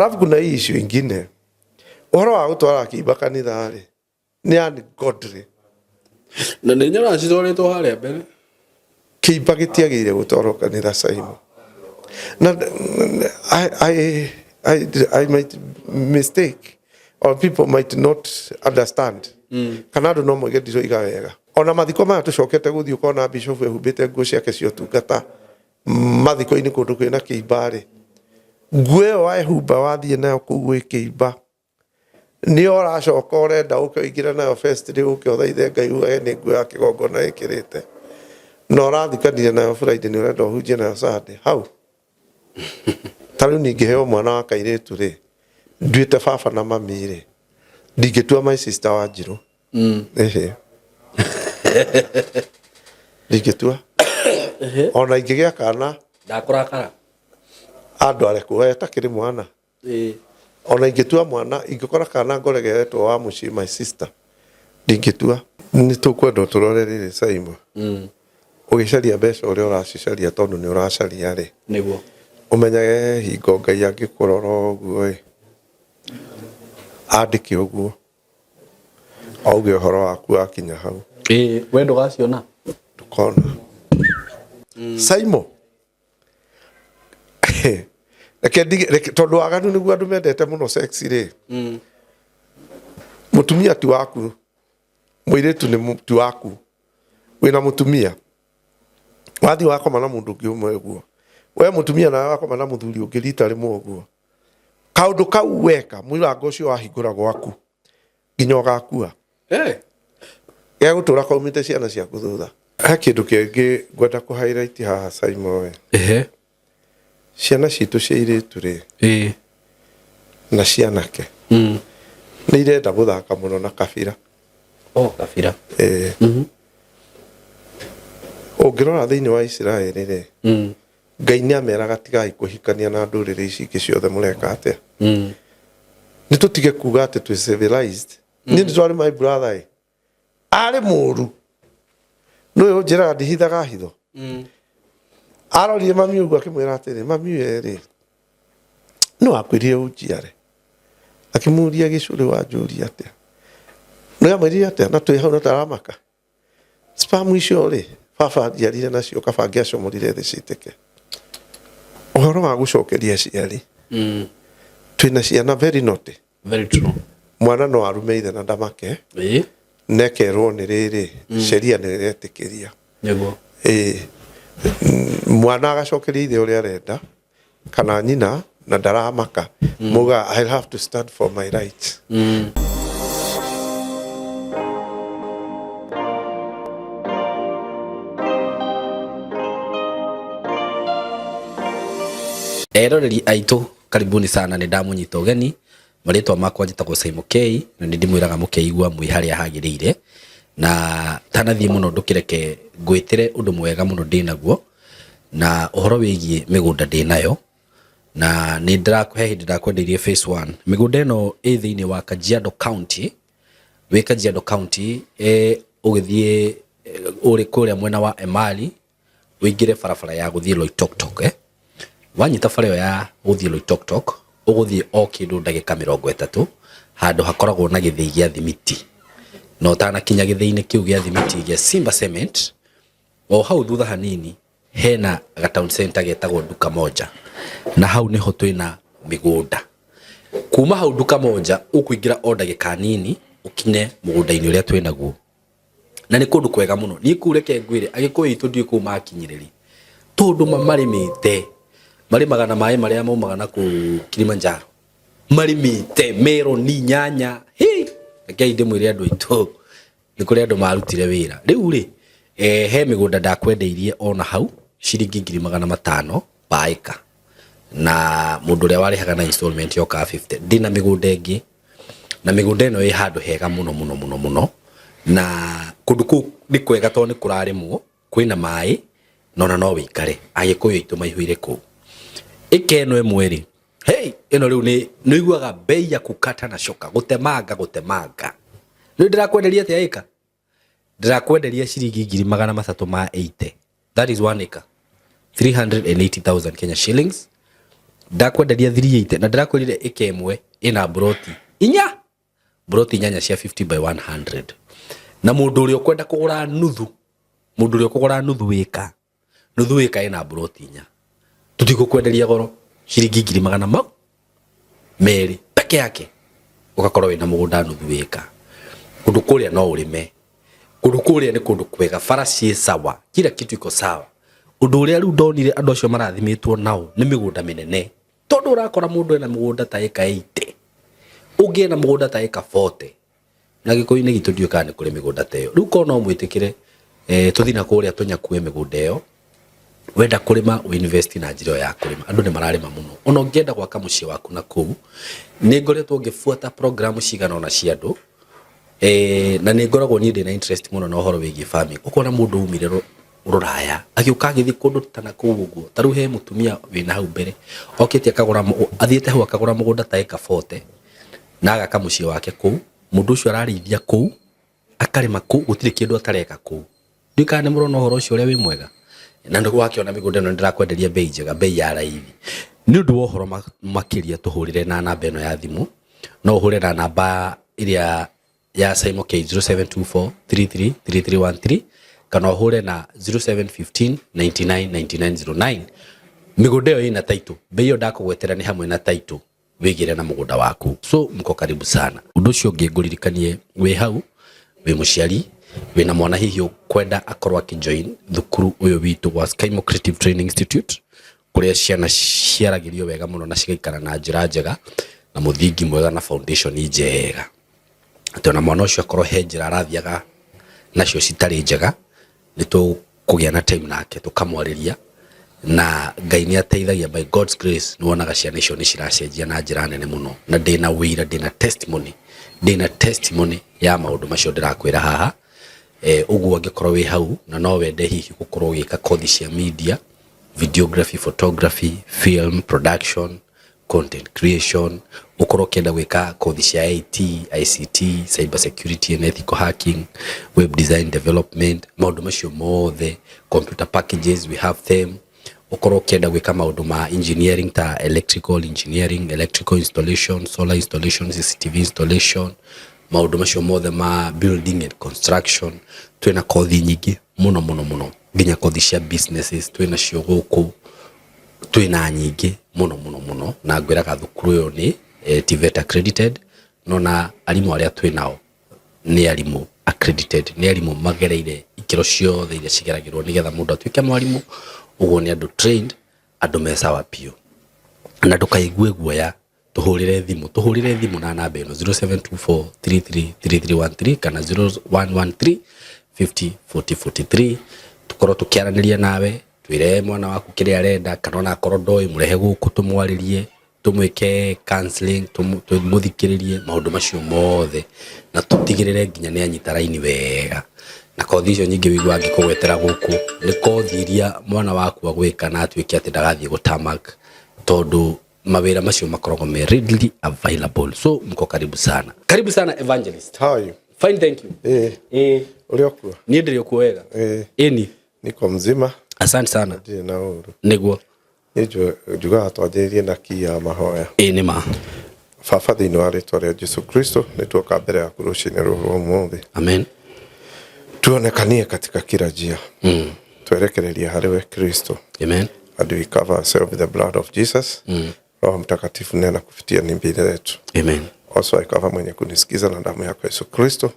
Alafu kuna hii issue ingine, ũhoro wa gũtwara kĩimba kanitha rĩ, nĩ ungodly. Na nĩ nyonaga citwarĩtwo harĩa mbere. Kĩimba gĩtiagĩrĩire gũtwarwo kanitha, Simon. Na I might mistake or people might not understand, kana andũ no moige ndiroiga wega. Ona mathiko maya tũcokete gũthiĩ, ũkona bishop ehumbĩte nguo ciake cia ũtungata mathiko-inĩ kũndũ kwĩna kĩimba rĩ, nguo ĩyo wehumba wathiĩ nayo kũu gwĩ kĩimba, nĩyo ũracoka ũrenda ũke ũingĩre nayo first rĩ, ũke ũthaithe Ngai ugage nĩ nguo ya kĩgongona ĩkĩrĩte, na ũrathikanire nayo Friday, nĩ ũrenda ũhunjie nayo Sunday hau. Ta rĩu ningĩheo mwana wa kairĩtu rĩ, nduĩte baba na mami rĩ, ndingĩtua my sister wa Njirũ. Ĩhĩ, ndingĩtua ona ingĩgĩa kana. Ndakũrakara. Andware kuo etakĩrĩ mwana. Ona ingĩtua mwana, ingĩkora kana ngore geretwo wa mũciĩ my sister, ndingĩtua. Nĩ tũkwenda tũrore rĩrĩ, Simon, ũgĩcaria mbeca ũrĩa ũracicaria, tondũ nĩ ũracaria rĩ, Nĩguo. ũmenyage hingo Ngai angĩkũrora ũguo ĩ, andĩke ũguo auge ũhoro waku wakinya hau. Ĩĩ, we ndũgaciona. Ndũkona, Simon. Reke ndige tondũ waganu nĩguo andũ mendete mũno, sex rĩ, mũtumia ti waku, mũirĩtu nĩ ti waku. Wĩna mũtumia, wathiĩ wakoma na mũndũ ũngĩ ũmwe ũguo, we mũtumia nawe wakoma na mũthuri ũngĩ rita rĩmwe ũguo, kaũndũ kau weka, mũrango ũcio wahingũra gwaku nginya ũgakua. Gegũtũra kaumĩte ciana ciaku thutha. He kĩndũ kĩngĩ ngwenda kũ highlight haha, Simon we. Ciana citũ cia irĩtu rĩ, na cianake, nĩ irenda gũthaka mũno na kabira. Oh, kabira. Ĩĩ. Ũngĩrora thĩinĩ wa Isiraeli rĩ, Ngai nĩ ameraga tigai kũhikania na ndũrĩrĩ ici ingĩ ciothe. Mũreka atĩa? Nĩ tũtige kuga atĩ twĩ civilized. Niĩ nĩ twarĩ my brother ĩ, arĩ mũru nĩwe ũnjĩraga ndihithaga hitho. Arorire mami ũguo, akĩmwĩra atĩrĩ, "Mami we rĩ, nĩ wakwĩrire ũnjiare?" Akĩmũria, "Gĩcũrĩ, wanjũria atĩa?" Nĩ amwĩrire atĩa na twĩ hau na taramaka sperm icio rĩ, baba anjiarire nacio, kaba angĩacomorire thĩ citĩke. Ũhoro wa gũcokeria aciari, twĩna ciana very naughty. Very true. Mwana no arume ithe na ndamake, nekerwo nĩ rĩrĩ, sheria nĩ ĩretĩkĩria. Nĩguo. Ĩĩ. Mwana agacokeria ithe ũrĩa arenda kana nyina na ndaramaka, muga, "I have to stand for my rights." Eroreri aitũ, karibuni sana, nĩ ndamũnyita ũgeni. Marĩtwa makwa njĩtagwo Simon K, na nĩ ndĩmwĩraga mũkeigua mwĩ harĩa hagĩrĩire. Na tanathiĩ mũno, ndũkĩreke ngwĩtĩre ũndũ mwega mũno ndĩnaguo na ũhoro wĩgiĩ mĩgũnda ndĩnayo, na nĩ ndĩrakũhe hĩndĩ ndakwendeirie phase 1. Mĩgũnda ĩno ĩ thĩinĩ wa Kajiado County. Wĩ Kajiado County, ũgĩthiĩ ũrĩ kũrĩa mwena wa Emali, ũingĩre barabara ya gũthiĩ Loitoktok, eh? Wanyita bara ĩyo ya gũthiĩ Loitoktok, ũgũthiĩ o kĩndũ ndagĩka 30, handũ hakoragwo na gĩthĩi gĩa thimiti, na ũtanakinya gĩthĩi-inĩ kĩu gĩa thimiti gĩa Simba Cement, o hau thutha hanini hena ga town center getagwo Duka Moja, na hau niho twĩna mĩgũnda. Kuma hau Duka Moja ũkũingĩra o ndagĩka nini ũkinye mũgũnda-inĩ ũrĩa twĩnaguo, na nĩ kũndũ kwega mũno. Niĩ kũu reke ngwĩre, Agĩkũyũ aitũ ndiũĩ kũu makinyĩrĩri, tondũ marĩmĩte, marĩmaga na maĩ marĩa maumaga na kũu Kilimanjaro, marĩmĩte meroni, nyanya. Hĩ, rekei ndĩmwĩre, andũ aitũ, nĩ kũrĩ andũ marutire wĩra. Rĩu rĩ, he mĩgũnda ndakwendeirie ona hau ciringi 500,000 per acre, na mũndũ ũrĩa warĩhaga na installment yokaga 50. Ndĩna mĩgũnda ĩngĩ, na mĩgũnda ĩno ĩ handũ hega mũno mũno mũno mũno, na kũndũ kũu nĩ kwega tondũ nĩ kũrarĩmwo, kwĩna maĩ, na ona no wĩikare. Agĩkũyũ aitũ maihũire kũu. Ĩka ĩno ĩmwe rĩ, hey, ĩno rĩu nĩ ũiguaga bei ya kukata na shoka, gũtemanga gũtemanga. Rĩu ndĩrakwenderia atĩa? Ĩka ndĩrakwenderia ciringi 380,000. That is 1 acre, 380,000 Kenya shillings. Ndakwenderia 380 na ndĩrakwĩrire ĩka ĩmwe ĩna mburoti inya, mburoti inyanya cia 50 by 100. Na mũndũ ũrĩa ũkwenda kũgũra nuthu, mũndũ ũrĩa ũkũgũra nuthu ĩka, nuthu ĩka ĩna mburoti inya, tũtigũkwenderia goro, ciringi ngiri magana mau merĩ peke yake ũgakorwo wĩna mũgũnda nuthu ĩka. Kũndũ kũrĩa no ũrĩme, kũndũ kũrĩa nĩ kũndũ kwega, bara ciĩ sawa, kila kitu iko sawa. Ũndũ ũrĩa rĩu ndonire andũ acio marathimĩtwo nao nĩ mĩgũnda mĩnene, tondũ ũrakora mũndũ ena mũgũnda ta ĩka 80, ũngĩ ena mũgũnda ta ĩka 40, na gĩkũyũ-inĩ gitũ ndiũĩ kana nĩ kũrĩ mĩgũnda ta ĩyo. Rĩu korwo no mwĩtĩkĩre tũthiĩ na kũrĩa tũnyakue mĩgũnda ĩyo, wenda kũrĩma ũinvest na njĩra ĩyo ya kũrĩma. Andũ nĩ mararĩma mũno, ona ũngĩenda gwaka mũciĩ waku na kũu. Nĩ ngoretwo ngĩbuata program cigana ũna cia andũ, na nĩ ngoragwo niĩ ndĩna interest mũno na ũhoro wĩgiĩ farming. Ũkona mũndũ umire rũraya agĩũka agĩthiĩ kũndũ ta na kũu ũguo. Ta rĩu he mũtumia wĩna hau mbere okĩte akagũra, athiĩte hau akagũra mũgũnda ta ĩka 40 na agaka mũciĩ wake kũu. Mũndũ ũcio ararĩithia kũu, akarĩma kũu, gũtirĩ kĩndũ atareka kũu. Ndiũĩ kana nĩ mũrona ũhoro ũcio ũrĩa wĩ mwega. Na nĩ wakĩona mĩgũnda ĩno ndĩrakwenderia bei njega, bei ya raithi. Nĩ ũndũ wa ũhoro makĩria tũhũrĩre na namba ĩno ya thimũ. No ũhũre na namba ĩrĩa ya Simon K 0724 33 3313, kana ũhũre na 0715 99 9909. Mĩgũnda ĩyo ĩna title, bei ĩyo ndakũgwetera nĩ hamwe na title, wĩgĩre na mũgũnda waku. So mko karibu sana. Ũndũ ũcio ũngĩ ngũririkanie, wĩ hau wĩ mũciari wĩna mwana hihi ũkwenda akorwo akĩjoin thukuru ũyũ witũ wa Skymo Creative Training Institute, kũrĩa ciana ciaragĩrio wega mũno na cigaikara na njĩra njega na mũthingi mwega na foundation njega, atĩ ona mwana ũcio akorwo he njĩra arathiaga nacio citarĩ njega, nĩ tũkũgĩa na time nake tũkamwarĩria, na Ngai nĩ ateithagia. By God's grace nĩ wonaga ciana icio nĩ ciracenjia na njĩra nene mũno, na ndĩna wĩira, ndĩna testimony, ndĩna testimony ya maũndũ macio ndĩrakwĩra haha. Ũguo angĩkorwo wĩ hau na no wende hihi gũkorwo ũgĩka kothi cia media, videography, photography, film production, content creation, ũkorwo ũkĩenda gwĩka kothi cia IT, ICT, cyber security and ethical hacking, web design development, maũndũ macio mothe, computer packages, we have them. Ũkorwo ũkĩenda gwĩka maũndũ ma engineering ta electrical engineering, electrical installation, solar installation, CCTV installation, maũndũ macio mothe ma building and construction, twĩna kothi nyingĩ mũno mũno mũno, nginya kothi cia businesses twĩna cio gũkũ, twĩna nyingĩ mũno mũno mũno. Na ngwĩraga thukuru ũyũ nĩ TVET accredited, no na arimũ arĩa twĩ nao nĩ arimũ accredited, nĩ arimũ magereire ikĩro ciothe iria cigeragĩrwo nĩgetha mũndũ atuĩke mwarimũ. Ũguo nĩ andũ trained, andũ me sawa biũ. Na ndũkaigue guoya, tũhũrĩre thimũ, tũhũrĩre thimũ na namba ĩno 0724333313 kana 0113 50 40 43, tũkorwo tũkĩaranĩria nawe, twĩre mwana waku kĩrĩa arenda, kana ona akorwo ndoĩ, mũrehe gũkũ tũmwarĩrie, tũmwĩke counseling, tũmũthikĩrĩrie maũndũ macio mothe, na tũtigĩrĩre nginya nĩ anyita raini wega. Na kothi icio nyingĩ wĩiguaga ngĩkũgwetera gũkũ nĩ kothi iria mwana waku agwĩka na atuĩke atĩ ndagathiĩ gũtamak, tondũ mawĩra macio makoragwo me readily available. So mko karibu sana, karibu sana, evangelist. How are you? Fine, thank you. Ũrĩ okuo? Niĩ ndĩrĩ okuo wega. Ĩni. Niko mzima. Asante sana. Ndirĩ na ũru. Nĩguo. Niĩ njugaga twanjĩrĩrie na key ya mahoya. Ĩ nĩ ma. Baba, thĩinĩ wa rĩtwa rĩa Jesu Kristo, nĩ tuoka mbere yaku rũcinĩ rũrũ rwa ũmũthĩ. Amen. Tuonekanie katika kila njia. Twerekererie harĩ we Kristo. Amen. And we cover ourselves with the blood of Jesus. Roho Mtakatifu, nena kupitia ndimi yetu. Amen. Also I cover mwenye kunisikiza na damu yako Yesu Kristo.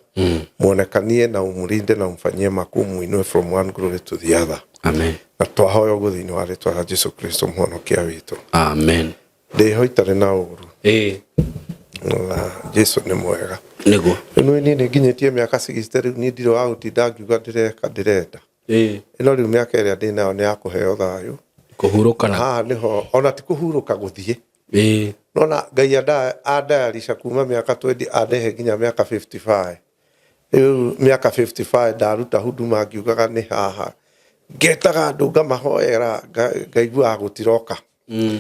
Muonekanie na umulinde na umfanyie makuu, muinue from one glory to the other. Amen. Na twahoya ũguo thĩinĩ wa rĩtwa rĩa Jesu Kristo mũhonokia witũ. Amen. Ndĩho itarĩ na ũru. Na Jesu nĩ mwega. Nĩguo. Rĩu nĩ niĩ nĩ nginyĩtie mĩaka 60 rĩu, niĩ ndirĩ wa gũtinda ngiuga ndĩreka ndĩrenda. Ĩno rĩu mĩaka ĩrĩa ndĩ nayo nĩ ya kũheo thayũ. Kũhurũka na Haha nĩho ona ti kũhurũka, gũthiĩ. Nona Ngai andayarisha kuma mĩaka 20 andehe nginya mĩaka 55. Rĩu mĩaka 55 ndaruta huduma ngiugaga nĩ haha ngetaga andũ ngamahoera, ngaiguaga gũtiroka. Nĩ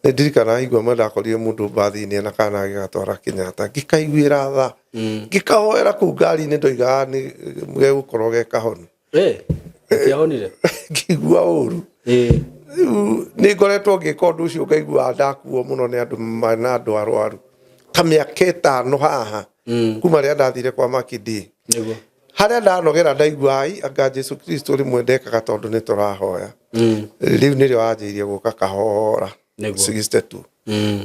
ndirikanaga hingo ĩmwe ndakorire mũndũ mbathi-inĩ na kana agĩgatwara Kenyatta, ngĩkaiguĩra tha, ngĩkahoera kũu ngari-inĩ, ndoigaga nĩ gegũkorwo ge kahonu. Gĩtiahonire? Ngĩigua ũru. Rĩu nĩ ngoretwo ngĩka ũndũ ũcio ngaigua ndakuo mũno nĩ andũ na andũ arwaru ta mĩaka 5 haha kuma rĩrĩa ndathire kwa Makindi. Nĩguo. Harĩa ndanogera ndaigua ai anga Jesu Kristo rĩmwe ndekaga tondũ nĩ tũrahoya. Rĩu nĩrĩo anjĩirie gũka kahora. Nĩguo. 62.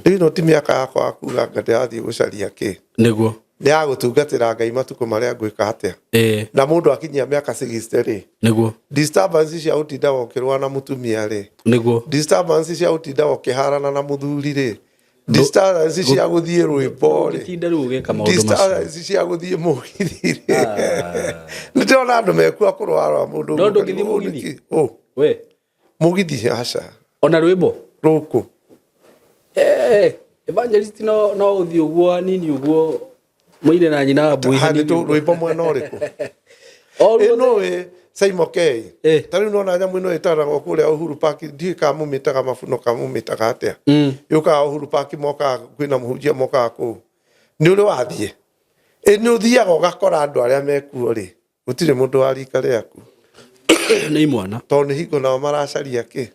Rĩu ĩno ti mĩaka yakwa ya kuga anga ndĩrathiĩ gũcaria kĩ. Nĩguo. Nĩ ya gũtungatĩra Ngai matukũ marĩa ngwĩka atĩa. Na mũndũ akinyia mĩaka 60 rĩ. Nĩguo. Disturbance cia gũtinda ũkĩrũa na mũtumia rĩ. Nĩguo. Disturbance cia gũtinda ũkĩharana na mũthuri rĩ. Disturbance cia gũthiĩ rwĩmbo rĩ. Ũngĩtinda rĩu ũgĩka maũndũ macio. Disturbance cia gũthiĩ mũgithi rĩ. Nĩ ndĩrona andũ mekuo akũrwara mũndũ. No ndũngĩthiĩ mũgithi? Ũ. We. Mũgithi aca. Ona rwĩmbo? Rũkũ. Evangelist no ũthiĩ ũguo hanini ũguo mũine na nyina wa mbui Hanĩ hanini. rwĩmbo mwena ũrĩkũ? O ruothe. Ĩno ĩ Simon K. Eh. Ta rĩu nona nyamũ ĩno ĩtaragwo kũrĩa Uhuru Park, ndiũĩ kana mũmĩtaga mabuno kana mũmĩtaga atĩa. Yũkaga Uhuru Park mokaga kwĩna mũhunjia mokaga kũu. Nĩ ũrĩ wathiĩ? Ĩ nĩ ũthiaga ũgakora andũ arĩa mekuo rĩ, gũtirĩ mũndũ wa rika rĩaku. Nĩ imwana. Tondũ nĩ hingo nao maracaria kĩ?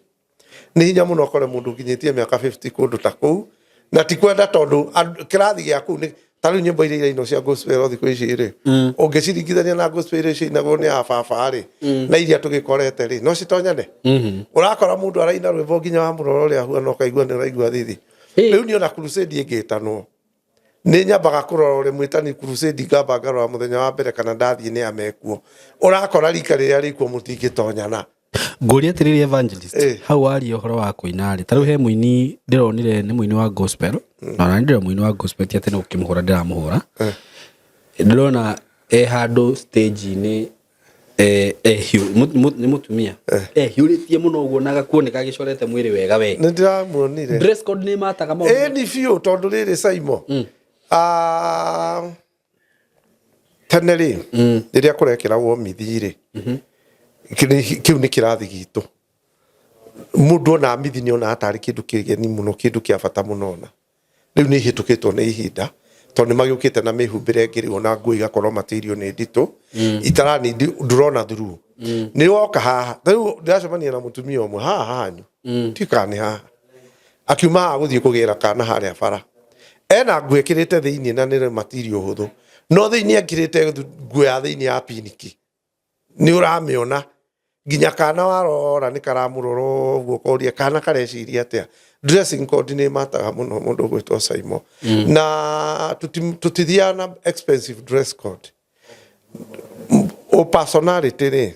Nĩ hinya mũno ũkore mũndũ ũkinyĩtie mĩaka 50 kũndũ ta kũu, na ti kwenda tondũ kĩrathi gĩa kũu nĩ ta rĩu nyĩmbo iria irainwo cia gospel thikũ ici rĩ, ũngĩciringithania na gospel iria ciinagwo nĩ ababa rĩ, na iria tũgĩkorete rĩ, no citonyane. Ũrakora mũndũ araina rwĩmbo nginya wa mũroro ũrĩa ahuana ũkaigua nĩ ũraigua thithi. Rĩu niĩ ona crusade ĩngĩtanwo, nĩ nyambaga kũrora ũrĩa mwĩtani crusade, ngamba ngarora mũthenya wa mbere kana ndathiĩ nĩ amekuo. Ũrakora rika rĩrĩa rĩkuo mũtingĩtonyana. Ngũria atĩrĩrĩ evangelist, hau waria ũhoro wa kũina rĩ, ta rĩu he mũini ndĩronire nĩ mũini wa gospel, na ona nĩ ndĩrona mũini wa gospel ti atĩ nĩ gũkĩmũhũra ndĩramũhũra. Ndĩrona e handũ stage-inĩ, nĩ mũtumia ehiũrĩtie mũno ũguo na gakuoneka agĩcorete mwĩrĩ wega we. Nĩ ndĩramuonire. Dress code nĩ mataga maũndũ. Ĩni biũ tondũ rĩrĩ Simon. Tene rĩ, rĩrĩa kũrekĩragwo mithi rĩ, kĩu nĩ kĩrathi gitũ. Mũndũ ona mithi nĩ onaga tarĩ kĩndũ kĩgeni mũno, kĩndũ kĩa bata mũno ona. Rĩu nĩ ihĩtũkĩtwo nĩ ihinda, tondũ nĩ magĩũkĩte na mĩhumbĩre ĩngĩ rĩu ona nguo igakorwo material nĩ nditũ, itarani ndũrona through. Nĩ woka haha, rĩu ndĩracemania na mũtumia ũmwe haha hanyu, ndiũĩ kana nĩ haha. Akiuma haha gũthiĩ kũgĩra kana harĩa bara. Ena nguo ĩkĩrĩte thĩiniĩ na nĩ material hũthũ. No thĩiniĩ ekĩrĩte nguo ya thĩiniĩ ya pinki. Nĩ ũramĩona. Nginya kana warora nĩ karamũrora ũguo ũkoria kana kareciria atĩa. Dressing code nĩ mataga mũno mũndũ ũgwĩtwo Simon. Na tũtithiaga na expensive dress code. O personality rĩ,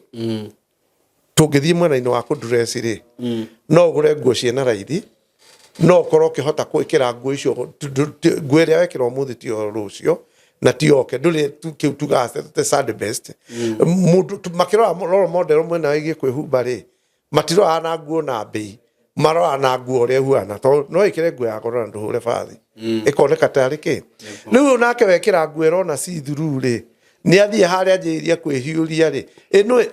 tũngĩthiĩ mwena-inĩ wa kũndress rĩ, no ũgũre nguo ciĩna raithi, no ũkorwo ũkĩhota gwĩkĩra nguo icio, nguo ĩrĩa wekĩra ũmũthĩ tiyo rũciũ, na ti oke, ndũrĩ kĩu tugaga the Sunday best. Mũndũ makĩrora role model mwena wĩgiĩ kwĩhumba rĩ, matiroraga na nguo na mbei, maroraga na nguo ũrĩa ĩhuana, tondũ no ĩkĩre nguo ya goro na ndũhũre bathi. Ĩkoneka tarĩ kĩ. Rĩu nake wekĩra nguo ĩrona see through rĩ, nĩ athiĩ harĩa anjĩrĩria kwĩhiũria rĩ, ĩno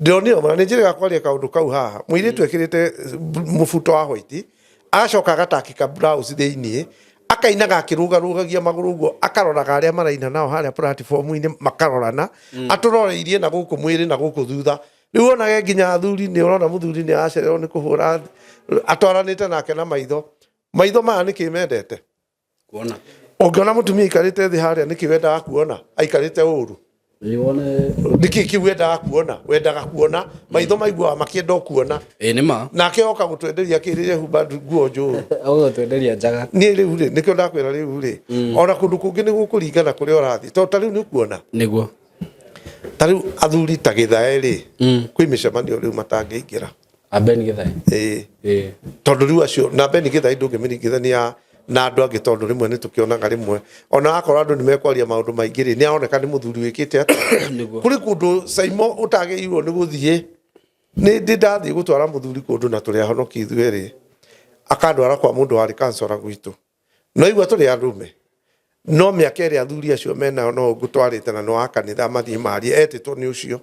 ndĩronire ona nĩ njĩrĩga kwaria kaũndũ kau haha. Mũirĩtu ekĩrĩte mũbuto wa white, agacoka agatakika blouse thĩiniĩ, akainaga akĩrũgarũgagia magũrũ ũguo, akaroraga arĩa maraina nao harĩa platform-inĩ makarorana, atũroreirie na gũkũ mwĩrĩ na gũkũ thutha. Rĩu onage nginya athuri nĩ ũrona mũthuri nĩ aracererwo nĩ kũhũra, atwaranĩte nake na maitho. Maitho maya nĩkĩ mendete? Kuona. Ũngĩona mũtumia aikarĩte thĩ harĩa nĩkĩ wendaga kuona? Aikarĩte ũru. Nĩkĩ kĩu wendaga kuona? Wendaga kuona maitho maiguaga makĩenda o kuona. Ĩ nĩ ma. Nake oka gũtwenderia kĩ rĩrĩa ehumba nguo njũru. Oka gũtwenderia njaga. Niĩ rĩu rĩ, nĩkĩo ndakwĩra rĩu rĩ, ona kũndũ kũngĩ nĩ gũkũringana kũrĩa ũrathiĩ. Tondũ ta rĩu nĩ ũkuona. Nĩguo. Ta rĩu athuri ta Gĩthae rĩ, kwĩ mĩcemanio rĩu matangĩingĩra. A Ben Gĩthae. Ĩĩ. Tondũ rĩu acio, na Ben Gĩthae ndũngĩmĩringithania na andũ angĩ tondũ rĩmwe nĩ tũkĩonaga rĩmwe. Ona akorwo andũ nĩ mekwaria maũndũ maingĩ rĩ, nĩ aroneka nĩ mũthuri wĩkĩte atĩa. Nĩguo. Kũrĩ kũndũ Saimo ũtagĩrĩirwo nĩ gũthiĩ. Nĩ ndĩ ndathiĩ gũtwara mũthuri kũndũ na tũrĩ ahonoki ithuĩ erĩ. Akandwara kwa mũndũ warĩ kansora gwitũ. No igua tũrĩ arũme. No mĩaka ĩrĩa athuri acio menayo no ngũtwarĩte na nĩ wa kanitha mathiĩ marie etĩtwo nĩ ũcio.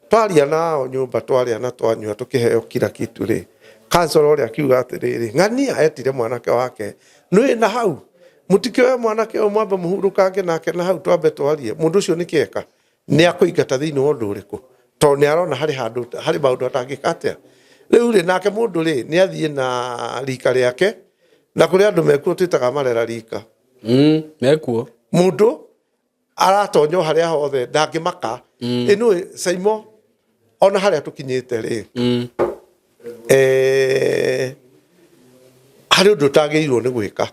Twaria nao nyũmba, twaria na twanyua tũkĩheo kila kitu rĩ. Kansora ũrĩa akiuga atĩrĩrĩ, ng'ania etire mwanake wake. Nĩ na hau, mũtikĩoe mwanake ũyũ mwambe mũhurũkange nake na hau twambe twarie. Mũndũ ũcio nĩ kĩeka? Nĩ akũingata thĩinĩ wa ũndũ ũrĩkũ? Tondũ nĩ arona harĩ handũ, harĩ maũndũ atangĩka atĩa. Rĩu rĩ, nake mũndũ rĩ, nĩ athiĩ na rika rĩake, na kũrĩ andũ mekuo twĩtaga marera rika. Mekuo. Mũndũ aratonywo harĩa hothe ndangĩmaka. Ĩnũĩ Saimo, ona harĩa tũkinyĩte rĩ, harĩ ũndũ ũtagĩrĩirwo nĩ gwĩka.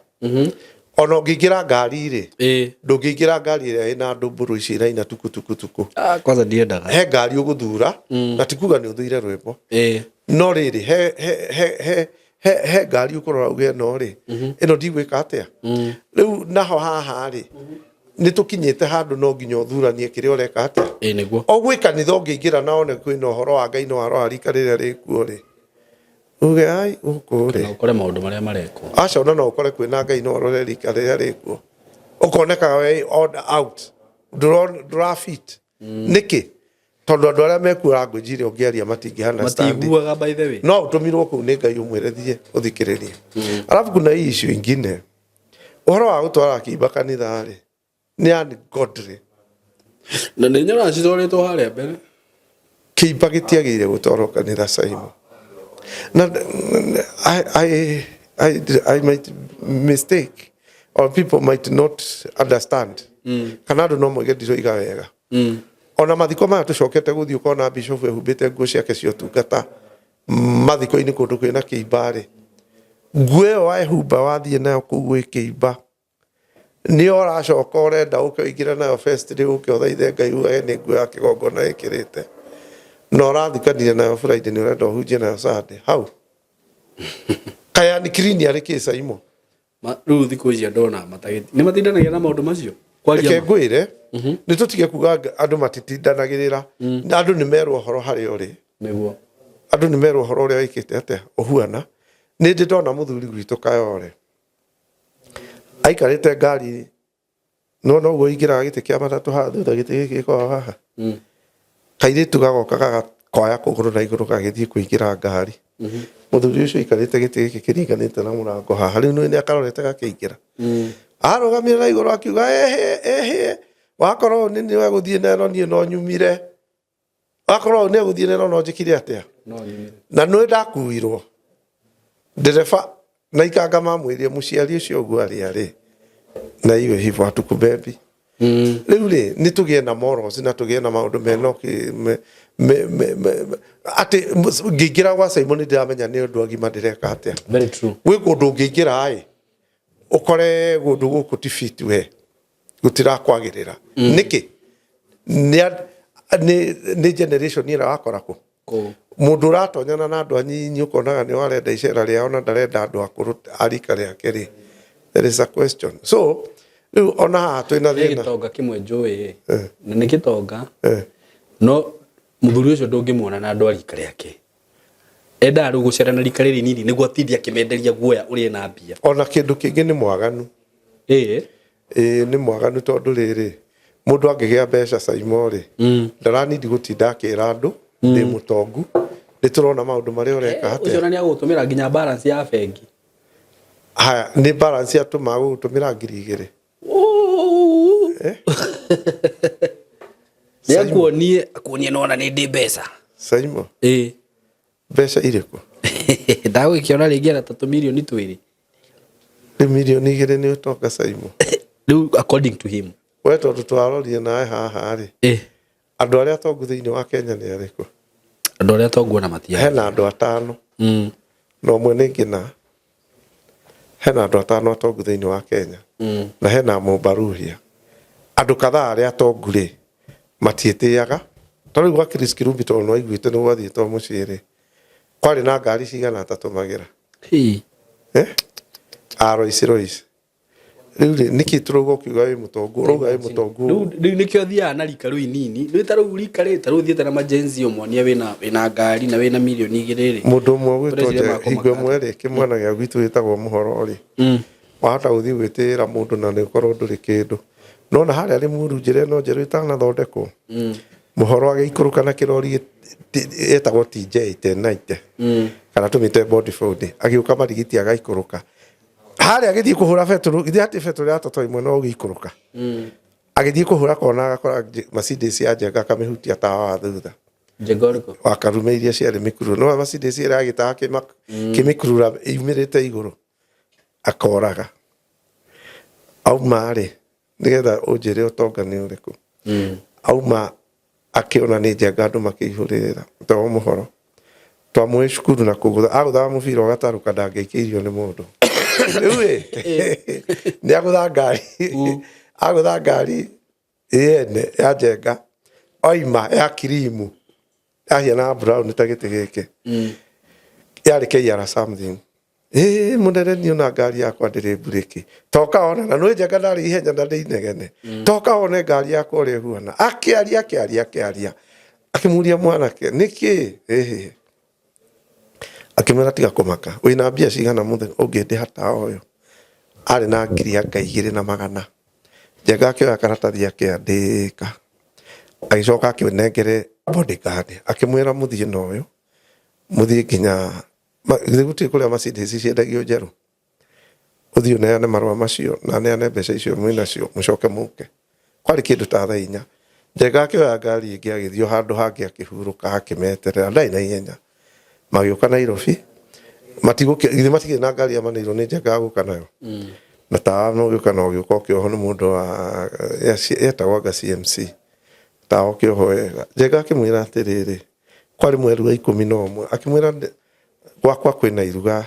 Ona ũngĩingĩra ngari rĩ, ndũngĩingĩra ngari ĩrĩa ĩna andũ mbũrũ ici iraina tuku tuku tuku. Ah, kwanza ndiendaga. He ngari ũgũthura, na ti kuga nĩ ũthũire rwĩmbo, no rĩrĩ, he he he he he he ngari ũkũrora uge ĩno rĩ, ĩno ndigwĩka atĩa. Rĩu naho haha rĩ, nĩ tũkinyĩte handũ no nginya ũthuranie kĩrĩa ũreka atĩa. Ĩĩ nĩguo. O gwĩ kanitha ũngĩingĩra na one kwĩna ũhoro wa Ngai no warora rika rĩrĩa rĩkuo rĩ, uge ai gũkũ rĩ. Na ũkore maũndũ marĩa marekwo. Aca, ona no ũkore kwĩna Ngai no ũrore rika rĩrĩa rĩkuo, ũkonekaga we odd out, ndũra fit. Nĩkĩ? Tondũ andũ arĩa mekuo language ĩrĩa ũngĩaria matingĩ understand. Matiguaga, by the way. No ũtũmirwo kũu nĩ Ngai ũmwĩre thiĩ ũthikĩrĩrie. Alafu kuna hii issue ingine, ũhoro wa gũtwara kĩimba kanitha rĩ, nĩ ungodly. Na nĩ nyonaga citwarĩtwo harĩa mbere. Kĩimba gĩtiagĩrĩire gũtwarwo kanitha, Saimo. Na I might mistake or people might not understand, kana andũ no moige ndiroiga wega. Ona mathiko maya tũcokete gũthiĩ, ũkona bishop ehumbĩte nguo ciake cia ũtungata mathiko-inĩ kũndũ kwĩna kĩimba rĩ, nguo ĩyo wehumba wathiĩ nayo kũu gwĩ kĩimba, nĩyo ũracoka ũrenda ũke ũingĩre nayo fest rĩ, ũke ũthaithe Ngai ugage nĩ nguo ya kĩgongona ĩkĩrĩte, na ũrathikanire nayo Friday, nĩ ũrenda ũhunjie nayo Sunday. Hau kayani clean arĩ kĩ, Saimo? Rĩu thikũ ici andũ ona matagĩti nĩ matindanagia na maũndũ macio kwaria Reke ma. Ngwĩre, nĩ tũtige kuga andũ matitindanagĩrĩra. Na andũ nĩ merwo ũhoro harĩa ũrĩ. Andũ nĩ merwo ũhoro ũrĩa wĩkĩte atĩa ũhuana. Nĩ ndĩ ndona mũthuri gwitũ Kayore aikarĩte ngari, no noguo ingĩraga gĩtĩ kĩa matatũ haha thutha, gĩtĩ gĩkĩ gĩkoragwo haha. Kairĩtu gagoka gagakoya kũgũrũ na igũrũ gagĩthiĩ kũingĩra ngari. Mũthuri ũcio aikarĩte gĩtĩ gĩkĩ kĩringanĩte na mũrango haha, rĩu nĩ akarorete gakĩingĩra. Arũgamire na igũrũ akiuga, "Ehe, ehe, wakorwo nĩ nĩwe gũthiĩ na ĩno, niĩ no nyumire. Wakorwo nĩ gũthiĩ na ĩno, no njĩkire atĩa?" No nyumire. Na nĩ ndakuirwo ndereba na ikanga mamwĩrire mũciari ũcio ũguo arĩa rĩ na iwe hivyo hatukubebi. Rĩu rĩ, nĩ tũgĩe na morals na tũgĩe na maũndũ mena atĩ ngĩingĩra gwa Simon ndĩramenya nĩ ũndũ agima ndĩreka atĩa. Very true. Gwĩ kũndũ ũngĩingĩra ĩ, ũkore kũndũ gũkũ ti fit, we gũtirakwagĩrĩra. Nĩkĩ? Nĩ generation ĩrĩa wakora kũ Kũ. Mũndũ ũratonyana na andũ anyinyi, ũkonaga nĩ arenda icera rĩao na ndarenda andũ akũrũ a rika rĩake rĩ, there is a question. So rĩu ona haha twĩna Nĩ thĩna. Gĩtonga kĩmwe njũĩ na nĩ gĩtonga, no mũthuri ũcio ndũngĩmuona na andũ a rika rĩake. Endaga rĩu gũcera na rika rĩrĩ inini nĩguo atinde akĩmenderia guoya ũrĩa ena mbia. Ona kĩndũ kĩngĩ, nĩ mwaganu. Ĩĩ, nĩ mwaganu, tondũ rĩrĩ, mũndũ angĩgĩa mbeca, Saimo rĩ, ndaranindi gũtinda akĩra andũ ndĩ mũtongu, nĩ tũrona maũndũ marĩa ũreka. Ũcio Atĩa? Ona nĩ agũtũmĩra nginya balance ya bengi. Haya, nĩ balance atũmaga gũgũtũmĩra 2000? Eh? Nĩ akuonie, akuonie nona nĩ ndĩ mbeca. Saimo. Ĩĩ. Mbeca irĩkũ? Ndagũgĩkĩona rĩngĩ ana ta tũmirioni twĩrĩ. Rĩu 2 mirioni nĩ ũtonga, Saimo? Rĩu according to him. We tondũ twarorire nawe haha rĩ, andũ arĩa atongu thĩinĩ wa Kenya nĩ arĩkũ? Andũ arĩa atongu ona matia. Hena andũ atano. Na ũmwe nĩ ngina. Hena andũ atano atongu thĩinĩ wa Kenya. Na hena Mũmbaruhia. Andũ kadhaa arĩa atongu rĩ, matiĩtĩaga. Ta rĩu gwa Chris Kirumbi, tondũ nĩwaiguĩte nĩ gwathiĩtwo mũciĩ rĩ, kwarĩ na ngari cigana atatũmagĩra? Hii. Eh? A Rolls Royce. Rĩu rĩ, nĩkĩ tũrauga ũkiuga wĩ mũtongu, ũrauga wĩ mũtongu? Rĩu nĩkĩo athiaga na rika rĩu inini. Rĩu ta rĩu rika rĩ, ta rĩu ũthiĩte na majenzi, ũmonie wĩna ngari na wĩna 2 mirioni rĩ. Mũndũ ũmwe ũgwĩtwo Ũreciria makũmaka hingo ĩmwe rĩ, kĩmwana gĩa gwitũ gĩtagwo mũhoro rĩ, wahota gũthiĩ gwĩtĩĩra mũndũ na nĩ ũkorwo ndũrĩ kĩndũ. Nona harĩa Limuru, njĩra ĩno njerũ ĩtanathondekwo, mũhoro agĩikũrũka na kĩrori ĩtagwo TJ 1090, kana tũmĩte body fold, agĩũka marigiti agaikũrũka harĩa agĩthiĩ kũhũra betũrũ. Githĩ hatĩ betũrũ ya toto ĩmwe no ũgĩikũrũka? Agĩthiĩ kũhũra kona, agakora Mercedes ya Njenga, akamĩhutia tawa wa thutha. Njenga ũrĩkũ? Wa Karume iria ciarĩ mĩkururo, no Mercedes ĩrĩa agĩtaga kĩmĩkurura yumĩrĩte igũrũ akoraga auma rĩ, nĩgetha ũnjĩre ũtonga nĩ ũrĩkũ. Auma akĩona nĩ Njenga, andũ makĩihũrĩrĩra to mũhoro twamũĩ cukuru na kũgũtha, agũthaga mũbira ũgatarũka, ndangĩikĩirio nĩ mũndũ. Rĩu ĩ nĩ agũtha ngari, agũtha ngari yene ya Njenga, oima ya kirimu yahiana brown ta gĩtĩ gĩkĩ, yarĩ KR something. Ĩĩ mũnene, niĩ ona ngari yakwa ndĩrĩ mburĩki, toka ona na nĩ Njenga ndarĩ ihenya na ndĩ inegene, toka one ngari yakwa ũrĩa ĩhuana. Akĩaria, akĩaria, akĩaria, akĩmũria mwanake nĩkĩ ĩhĩ, akĩmwĩra tiga kũmaka, wĩna mbia cigana mũthenya ũngĩndĩha tawa ũyũ? Arĩ na 2,100. Njenga akĩoya karatathi akĩandĩka, agĩcoka akĩnengere bodyguard, akĩmwĩra mũthiĩ na ũyũ, mũthiĩ nginya githĩ gũtirĩ kũrĩa Mercedes ciendagio njerũ, ũthiĩ ũneane marũa macio na neane mbeca icio mwĩnacio, mũcoke mũke. Kwarĩ kĩndũ ta thaa 4. Njenga akĩoya ngari ĩngĩ, agĩthiĩ o handũ hangĩ, akĩhurũka, akĩmeterera, ndarĩ na ihenya. Magĩũka Nairobi, matigũkĩ githĩ matikĩrĩ na ngari yamanĩirwo nĩ Njenga gũka nayo na tawa no gĩũka na ũgĩũka ũkĩohwo nĩ mũndũ wa yetagwo anga CMC, tawa ũkĩohwo wega. Njenga akĩmwĩra atĩrĩrĩ, kwarĩ mweri wa 11, akĩmwĩra gwakwa kwĩna iruga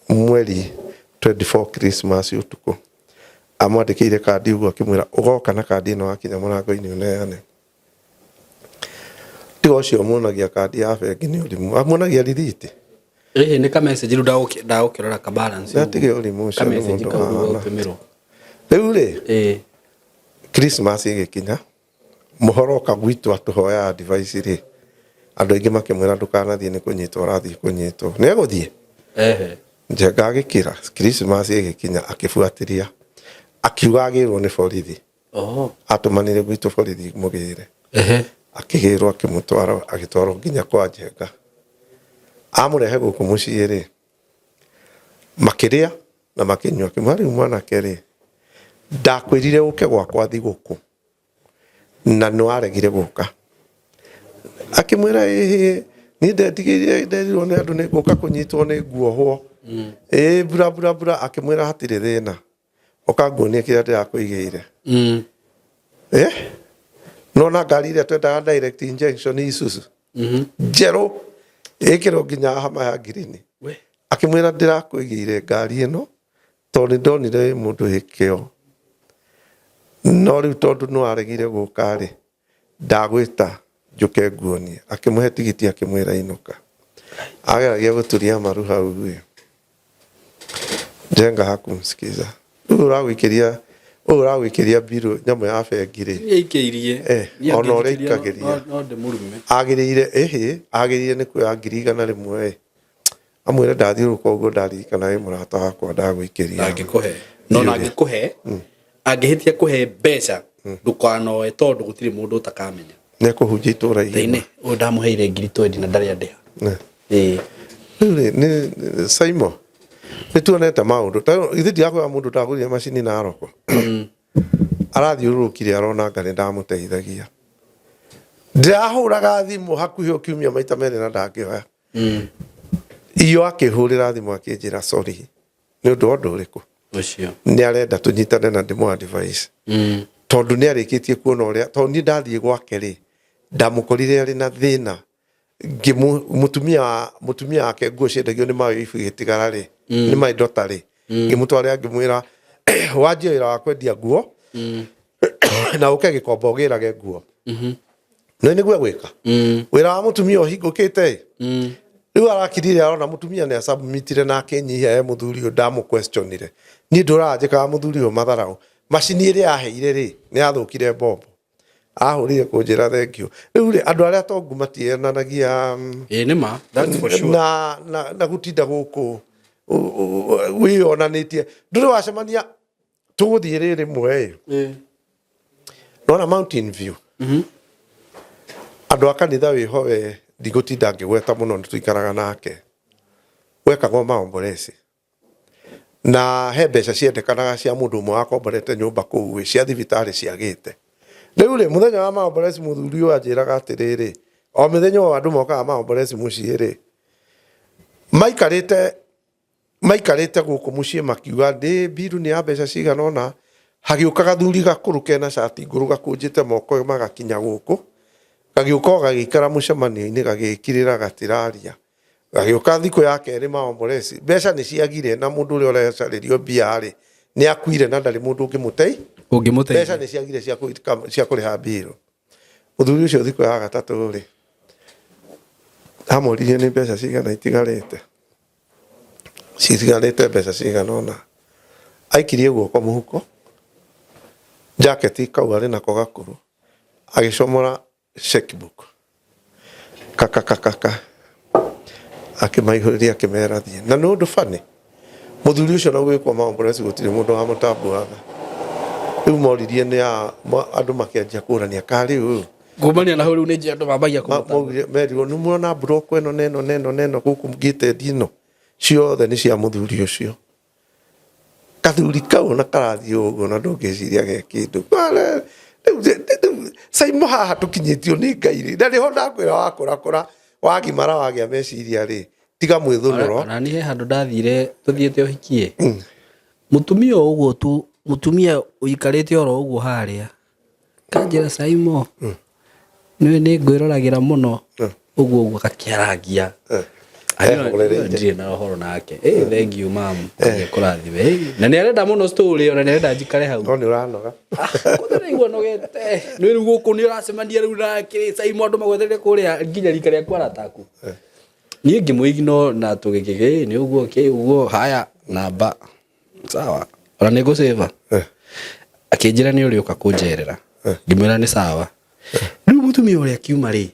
mweri 24 Christmas ũtukũ. Amwandĩkĩire kandi ũguo, akĩmwĩra ũgoka na kandi ĩno, wakinya mũrango-inĩ ũneane. Tiga ũcio muonagia kandi ya bengi nĩ ũrimũ, amuonagia rithiti. Ĩhĩ, nĩ ka message rĩu ndagũkĩrora ka balance. Ndatige ũrimũ ũcio ka nĩ message mũndũ kau rĩu wahana. Ũtũmĩrwo. Rĩu rĩ, Christmas ĩgĩkinya, mũhoro ũka gwitũ atũhoya advice rĩ, andũ aingĩ makĩmwĩra ndũkanathiĩ, nĩ kũnyitwo ũrathiĩ kũnyitwo, nĩ egũthiĩ. Njenga agĩkĩra, Christmas ĩgĩkinya, akĩbuatĩria, akiuga agĩrwo nĩ borithi. Atũmanire gwitũ borithi mũgĩre. Akĩgĩrwo, akĩmũtwara, agĩtwarwo nginya kwa Njenga. Amũrehe gũkũ mũciĩ rĩ, makĩrĩa na makĩnyua, akĩmwĩra rĩu mwanake rĩ, ndakwĩrire ũke gwakwa thigũkũ na nĩ waregire gũka. Akĩmwĩra ĩhĩ, niĩ ndetigĩire, nderirwo nĩ andũ nĩ ngũka kũnyitwo, nĩ nguohwo, ĩĩ bura bura bura. Akĩmwĩra hatirĩ thĩna, ũka nguonie kĩrĩa ndĩrakũigĩire. Eh, nona ngari ĩrĩa twendaga, direct injection Isuzu njerũ, ĩkĩrwo nginya hama ya ngirini. We. Akĩmwĩra ndĩrakũigĩire ngari ĩno tondũ nĩ ndonire wĩ mũndũ wĩ kĩo, no rĩu tondũ nĩ waregire gũka rĩ, ndagwĩta njũke nguonie. Akĩmũhe tigiti, akĩmwĩra inũka. Ageragia gũturia maru hau ĩ, Njenga hakumsikiza. Rĩu ũragũikĩria, ũyũ ũragũikĩria mbirũ nyamũ ya bengi rĩ. Niĩ aikĩirie. Niĩ ona ũrĩa angĩnjikĩria aikagĩria. No ndĩmũrume. Agĩrĩire ĩhĩ, agĩrĩire nĩ kuoya 100,000 ĩ, amwĩre ndathiũrũrũka ũguo, ndaririkana wĩ mũrata wakwa, ndagũikĩria. Ndangĩkũhe no na angĩkũhe, angĩhĩtia kũhe mbeca, ndũkanoe tondũ gũtirĩ mũndũ ũtakamenya. Nĩ ekũhunjia itũra igima. Thĩinĩ ũyũ ndamũheire 20,000 na ndarĩ andĩha. Ĩĩ. Rĩu rĩ, nĩ Saimo, nĩ tuonete maũndũ. Ithe ndirakwĩra mũndũ ndagũrire macini Naroko, arathiũrũrũkire arona nga nĩ ndamũteithagia, ndĩrahũraga thimũ hakuhĩ o kiumia maita merĩ na ndangĩoya. Iyo akĩhũrĩra thimũ akĩnjĩra sorry nĩ ũndũ wa ũndũ ũrĩkũ. Ũcio. Nĩ arenda tũnyitane na ndĩmũ advice tondũ nĩ arĩkĩtie kuona ũrĩa, tondũ niĩ ndathiĩ gwake rĩ, ndamũkorire arĩ na thĩna. Mũtumia wake nguo ciendagio nĩ my wife gĩtigara rĩ, nĩ my daughter rĩ, ngĩmũtwarĩra, ngĩmwĩra wanjie wĩra wa kwendia nguo na ũke gĩkomba ũgĩrage nguo, no nĩguo gwĩka wĩra wa mũtumia ũhingũkĩte ĩ. Rĩu arakirire arona mũtumia nĩ acabmitire na akĩnyihia e mũthuri ũyũ, ndamũ-questionire. Niĩ ndũranjĩkaga mũthuri ũyũ matharaũ, macini ĩrĩa aheire rĩ, nĩ yathũkire mbombo, ahũrire kũnjĩra thank you. Rĩu rĩ, andũ arĩa atongu matienanagia Ĩĩ, nĩ ma, that's for sure. Na gũtinda gũkũ wĩyonanĩtie ndũrĩ wacemania. Tũgũthiĩ rĩ rĩmwe ĩ, nona Mountain View, andũ a kanitha wĩho, we ndigũtinda ngĩgweta mũno, nĩ tũikaraga nake, wekagwo maombolezi na he mbeca ciendekanaga cia mũndũ ũmwe wakomborete nyũmba kũu ĩ, cia thibitarĩ ciagĩte. Rĩu rĩ, mũthenya wa maombolezi, mũthuri ũyũ anjĩraga atĩrĩrĩ, O mĩthenya o andũ mokaga maomboreci mũciĩ rĩ, maikarĩte maikarĩte gũkũ mũciĩ makiuga ndĩ mbiru nĩ ya mbeca cigana ũna. Hagĩũka gathuri gakũrũ kena cati ngũrũ gakũnjĩte moko magakinya gũkũ, gagĩũka o gagĩikara mũcemanio-inĩ, gagĩkirĩra gatiraria. Gagĩũka thikũ ya kerĩ maomboreci, mbeca nĩ ciagire na mũndũ ũrĩa ũrecarĩrio mbia rĩ nĩ akuire na ndarĩ mũndũ ũngĩmũtei Ũngĩmũteithia. Mbeca nĩ ciagire cia kũrĩha mbirũ. Mũthuri ũcio thikũ ya gatatũ rĩ, amũririe nĩ mbeca cigana itigarĩte, citigarĩte mbeca cigana ũna. Aikirie guoko mũhuko, jaketi kau arĩ nako gakũrũ, agĩcomora checkbook kakakakaka, akĩmaihũrĩria, akĩmera thiĩ. Na nĩ ũndũ bani, mũthuri ũcio na gwĩkwo maomboreci gũtirĩ mũndũ wamũtambuaga. Rĩu moririe nĩ andũ makĩanjia kũrania karĩ ũyũ. Kumania na hau rĩu nĩ njĩ andũ mambagia kũmũtambũra. Maugire merirwo nĩ muona mburoko ĩno na ĩno na ĩno na ĩno gũkũ ngĩte ĩno ciothe nĩ cia mũthuri ũcio. Kathuri kau ona karathiĩ ũguo na ndũngĩciria ge kĩndũ. Rĩu Saimo haha tũkinyĩtio nĩ Ngai rĩ, na nĩho ndakwĩra wakũrakũra wagimara wagĩa meciria rĩ, tiga mwĩthũnũro. Ona niĩ he handũ ndathire tũthiĩte ũhiki ĩ, mũtumia o ũguo tu, mũtumia ũikarĩte oro ũguo harĩa, kanjĩra Saimo, nĩũĩ nĩ ngwĩroragĩra mũno, ũguo ũguo gakĩarangia. Ehũrĩrĩire. Ndirĩ na ũhoro nake. Eh, thank you mam. Ngai akũrathime. Eh, na nĩ arenda mũno story ona nĩ arenda njikare hau. No nĩ ũranoga. Kwanza naigua nogete. Nĩ rĩu gũkũ nĩ ũracemania rĩu na kĩrĩ Saimo andũ magwetereire kũrĩa nginya rika rĩaku arataku. Niĩ ngĩmũigno na tũgĩkĩ nĩ ũguo kĩ ũguo haya namba. Sawa. Ona nĩ ngũcĩva. Akĩnjĩra nĩ ũrĩũka kũnjerera. Ngĩmwĩra nĩ sawa. Rĩu mũtumia ũrĩa akiuma rĩ,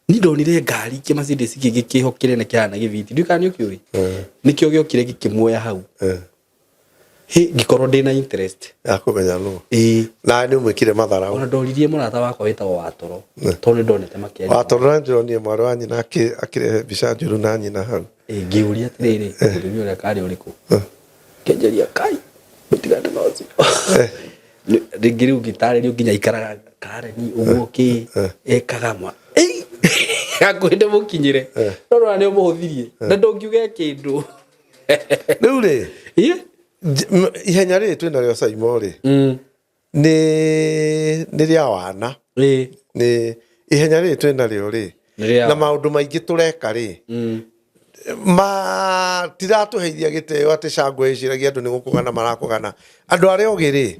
niĩ ndonire ngari kĩ Mercedes kĩngĩ kĩho kĩnene kĩhana gĩthiti. Ndiũĩ kana nĩ ũkĩũĩ. Nĩkĩo gĩokire gĩkĩmuoya hau. Hĩ, ngĩkorwo ndĩna interest. Ya kũmenya nũ. Ĩĩ. Nawe nĩ ũmwĩkire matharau. Ona ndoririe mũrata wakwa wĩtagwo Watoro. Tondũ nĩ ndonete makĩaria. Watoro na ndĩronire mwarĩ wa nyina akĩrehe mbica njũru na nyina hau. Ĩĩ, ngĩũria atĩrĩrĩ, mũtumia ũrĩa karĩ ũrĩkũ? Kĩnjĩria kai, mũtigane na ũcio. Rĩngĩ rĩu ngĩtarĩrio nginya aikaraga Kareni ũguo kĩ ekaga ma. Ĩi! Hakuhĩ ndĩmũkinyĩre. No ndona nĩ ũmũhũthirie. Na ndũngiuge kĩndũ. Rĩu rĩ, Ĩ? Ihenya rĩrĩ twĩnarĩo Saimo rĩ, nĩ rĩa wana. Nĩ ihenya rĩrĩ twĩnarĩo rĩ, Nĩ rĩa na wana. maũndũ maingĩ tũreka rĩ, matiratũheithia gĩtĩo atĩ cangwe ĩciragia andũ nĩ gũkũgana marakũgana. Andũ arĩa ogĩ rĩ,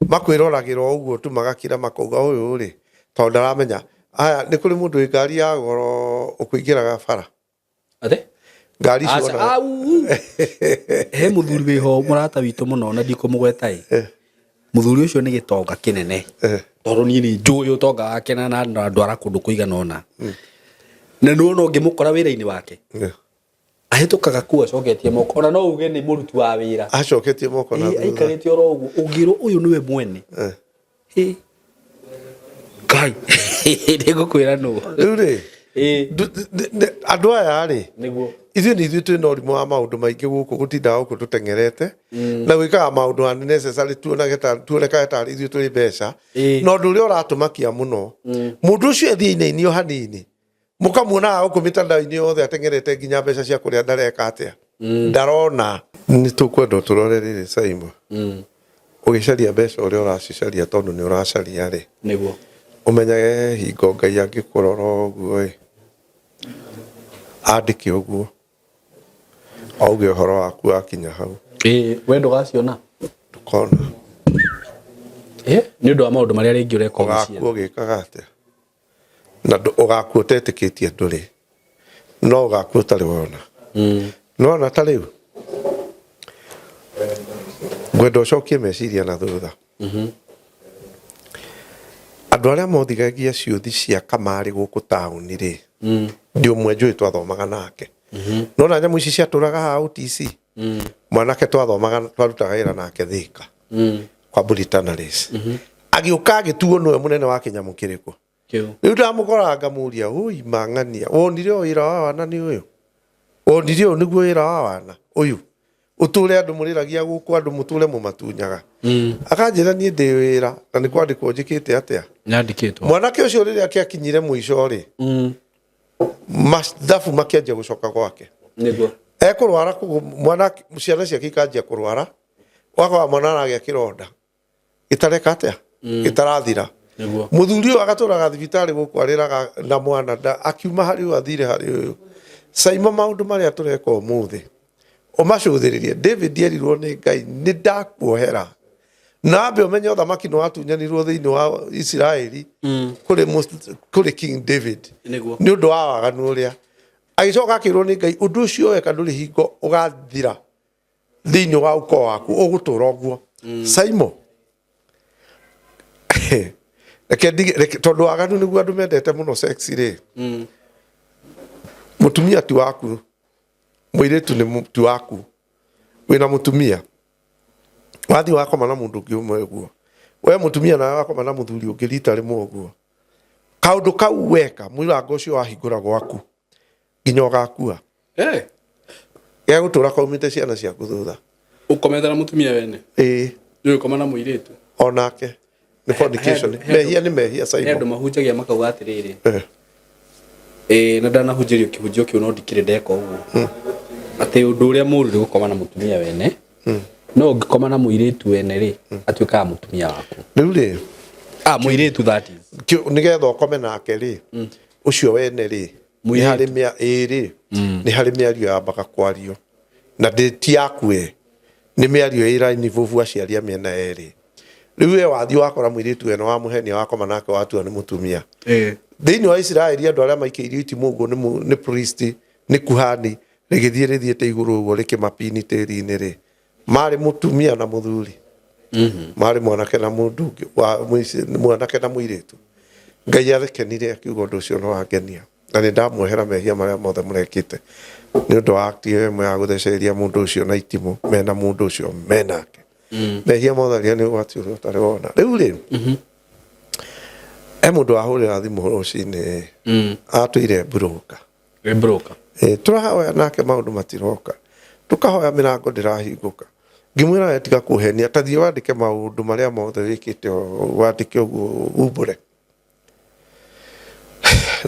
makwĩroragĩra o ũguo tu magakira makauga ũyũ rĩ, tondũ ndaramenya. Aya, nĩ kũrĩ mũndũ wĩ ngari ya goro ũkũingĩraga bara. Ate? Ngari Aca, ciona. au. He mũthuri wĩho mũrata witũ mũno na ndikũmũgweta ĩ. Mũthuri ũcio nĩ gĩtonga kĩnene. Tondũ niĩ nĩ njũĩ ũtonga wake na ndwara kũndũ kũigana ũna. Na nĩ wona ũngĩmũkora wĩra-inĩ wake. Ahĩtũkaga kuo acoketie moko. Ona no uge nĩ mũruti wa wĩra. Acoketie moko na Ĩ, thutha. aikarĩte oro ũguo. Ũngĩrwo ũyũ nĩwe mwene. Ĩ. Ngai. Nĩngũkwĩra nũ. Rĩu rĩ, Ĩ. Andũ aya rĩ, Nĩguo. Ithuĩ nĩ ithuĩ twĩna ũrimũ wa maũndũ maingĩ gũkũ gũtindaga gũkũ tũteng'erete na gwĩkaga maũndũ unnecessary tuonekage tarĩ ithuĩ tũrĩ mbeca. Na ũndũ ũrĩa ũratũmakia mũno, mũndũ ũcio ethiĩ inainio hanini, mũkamuonaga gũkũ mĩtandao-inĩ yothe ateng'erete nginya mbeca cia kũrĩa ndareka atĩa, ndarona. Nĩ tũkwenda tũrore rĩrĩ Saimo, ũgĩcaria mbeca ũrĩa ũracicaria tondũ nĩ ũracaria rĩ, Nĩguo. Ũmenyage hingo Ngai angĩkũrora ũguo ĩ, andĩke ũguo auge ũhoro waku wakinya hau. Ĩĩ, we ndũgaciona? Ndũkona. Ĩ, nĩ ũndũ wa maũndũ marĩa rĩngĩ ũreka ũgĩciara. Ũgakua ũgĩkaga atĩa? Na ũgakua ũtetĩkĩtie ndũrĩ, no ũgakua ũtarĩ wona. Nĩwona ta rĩu ngwenda ũcokie meciria na thutha. Andũ arĩa mothigagia ciũthi cia kamarĩ gũkũ taũni rĩ, ndĩ ũmwe njũĩ twathomaga nake. Nona nyamũ ici ciatũraga haha OTC, mwanake twathomaga twarutaga wĩra nake Thika kwa Britannies. Agĩũka agĩtuo nĩwe mũnene wa kĩnyamũ kĩrĩkũ. Kĩu. Rĩu ndamũkoraga ngamũria, ũi mang'ania, wonire o wĩra wa wana nĩ ũyũ? Wonire ũyũ nĩguo wĩra wa wana ũyũ? Ũtũre andũ mũrĩragia gũkũ, andũ mũtũre mũmatunyaga. Akanjĩra niĩ ndĩ wĩra na nĩ kwandĩkwo njĩkĩte atĩa? Nyandĩkĩtwo. Mwanake ũcio rĩrĩa akĩakinyire mũico rĩ, Mathabu makĩanjia gũcoka gwake. Nĩguo. Ekũrwara kũguo mwana, ciana ciake ikanjia kũrwara, ũgakora mwana aragĩa kĩronda gĩtareka atĩa, gĩtarathira. Nĩguo. Mũthuri ũyũ agatũraga thibitarĩ gũkũ arĩraga na mwana nda, akiuma harĩ ũyũ athire harĩ ũyũ. Caima maũndũ marĩa tũreka ũmũthĩ ũmacũthĩrĩrie. David erirwo nĩ Ngai, nĩ ndakuohera, na ambe ũmenye ũthamaki nĩ watunyanirwo thĩinĩ wa Isiraeli kũrĩ King David. Nĩguo. Nĩ ũndũ wa waganu ũrĩa agĩcoka akĩrwo nĩ Ngai, ũndũ ũcio weka ndũrĩ hingo ũgathira thĩinĩ wa ukoo waku, ũgũtũra ũguo. Simon, reke ndige tondũ waganu nĩguo andũ mendete mũno, sex rĩ, mũtumia ti waku, mũirĩtu nĩ ti waku, wĩna mũtumia, wathiĩ wakoma na mũndũ ũngĩ ũmwe ũguo, we mũtumia nawe wakoma na mũthuri ũngĩ rita rĩmwe ũguo, kaũndũ kau weka, mũrango ũcio wahingũra gwaku nginya ũgakua. Eh, gegũtũra kaumĩte ciana ciaku thutha. Ũkomete na mũtumia wene? Ĩĩ. Nĩ ũkoma na mũirĩtu? Onake nĩ fornication. Mehia nĩ mehia. He andũ Simon. Mahunjagia makauga atĩrĩrĩ, ĩĩ, na ndanahunjĩrio kĩhunjio kĩu, no ndikĩrĩ ndeka ũguo, atĩ ũndũ ũrĩa mũũru nĩ gũkoma na mũtumia wene, no ũngĩkoma na mũirĩtu wene rĩ, atuĩkaga mũtumia waku. Rĩu rĩ, ah, mũirĩtu, that is. Nĩgetha ũkome nake rĩ, ũcio wene rĩ, nĩ Mũirĩtu. harĩ mĩa ĩĩ rĩ, nĩ harĩ mĩario yambaga kwario na ndĩ ti yaku we, nĩ mĩario ĩra involve aciari a mĩena yerĩ. Rĩu we wathiĩ wakora mũirĩtu wene, wamũhenia, wakoma nake, watua nĩ mũtumia. Thĩinĩ wa Isiraeli andũ arĩa maikĩirio itimũ ũguo nĩ priest, nĩ kuhani, rĩgĩthiĩ rĩthiĩte igũrũ ũguo rĩkĩmapini tĩri-inĩ rĩ, marĩ mũtumia na mũthuri, marĩ mwanake na mũndũ ũngĩ mwanake na mũirĩtu. Ngai arekenire akiuga ũndũ ũcio nĩ wangenia na nĩ ndamuohera mehia marĩa mothe mũrekĩte nĩ ũndũ wa act ĩyo ĩmwe ya gũthecereria mũndũ ũcio na itimũ mena mũndũ ũcio menake. Mehia mothe arĩa nĩ ũgwati ũrĩa ũtarĩ wona. Rĩu rĩ, he mũndũ wahũrĩra thimũ rũcinĩ, atũire broker. Wĩ broker? Tũrahoya nake maũndũ matiroka, tũkahoya mĩrango ndĩrahingũka. Ngĩmwĩra, we tiga kũhenia, ta thiĩ wandĩke maũndũ marĩa mothe wĩkĩte, wandĩke ũguo umbũre.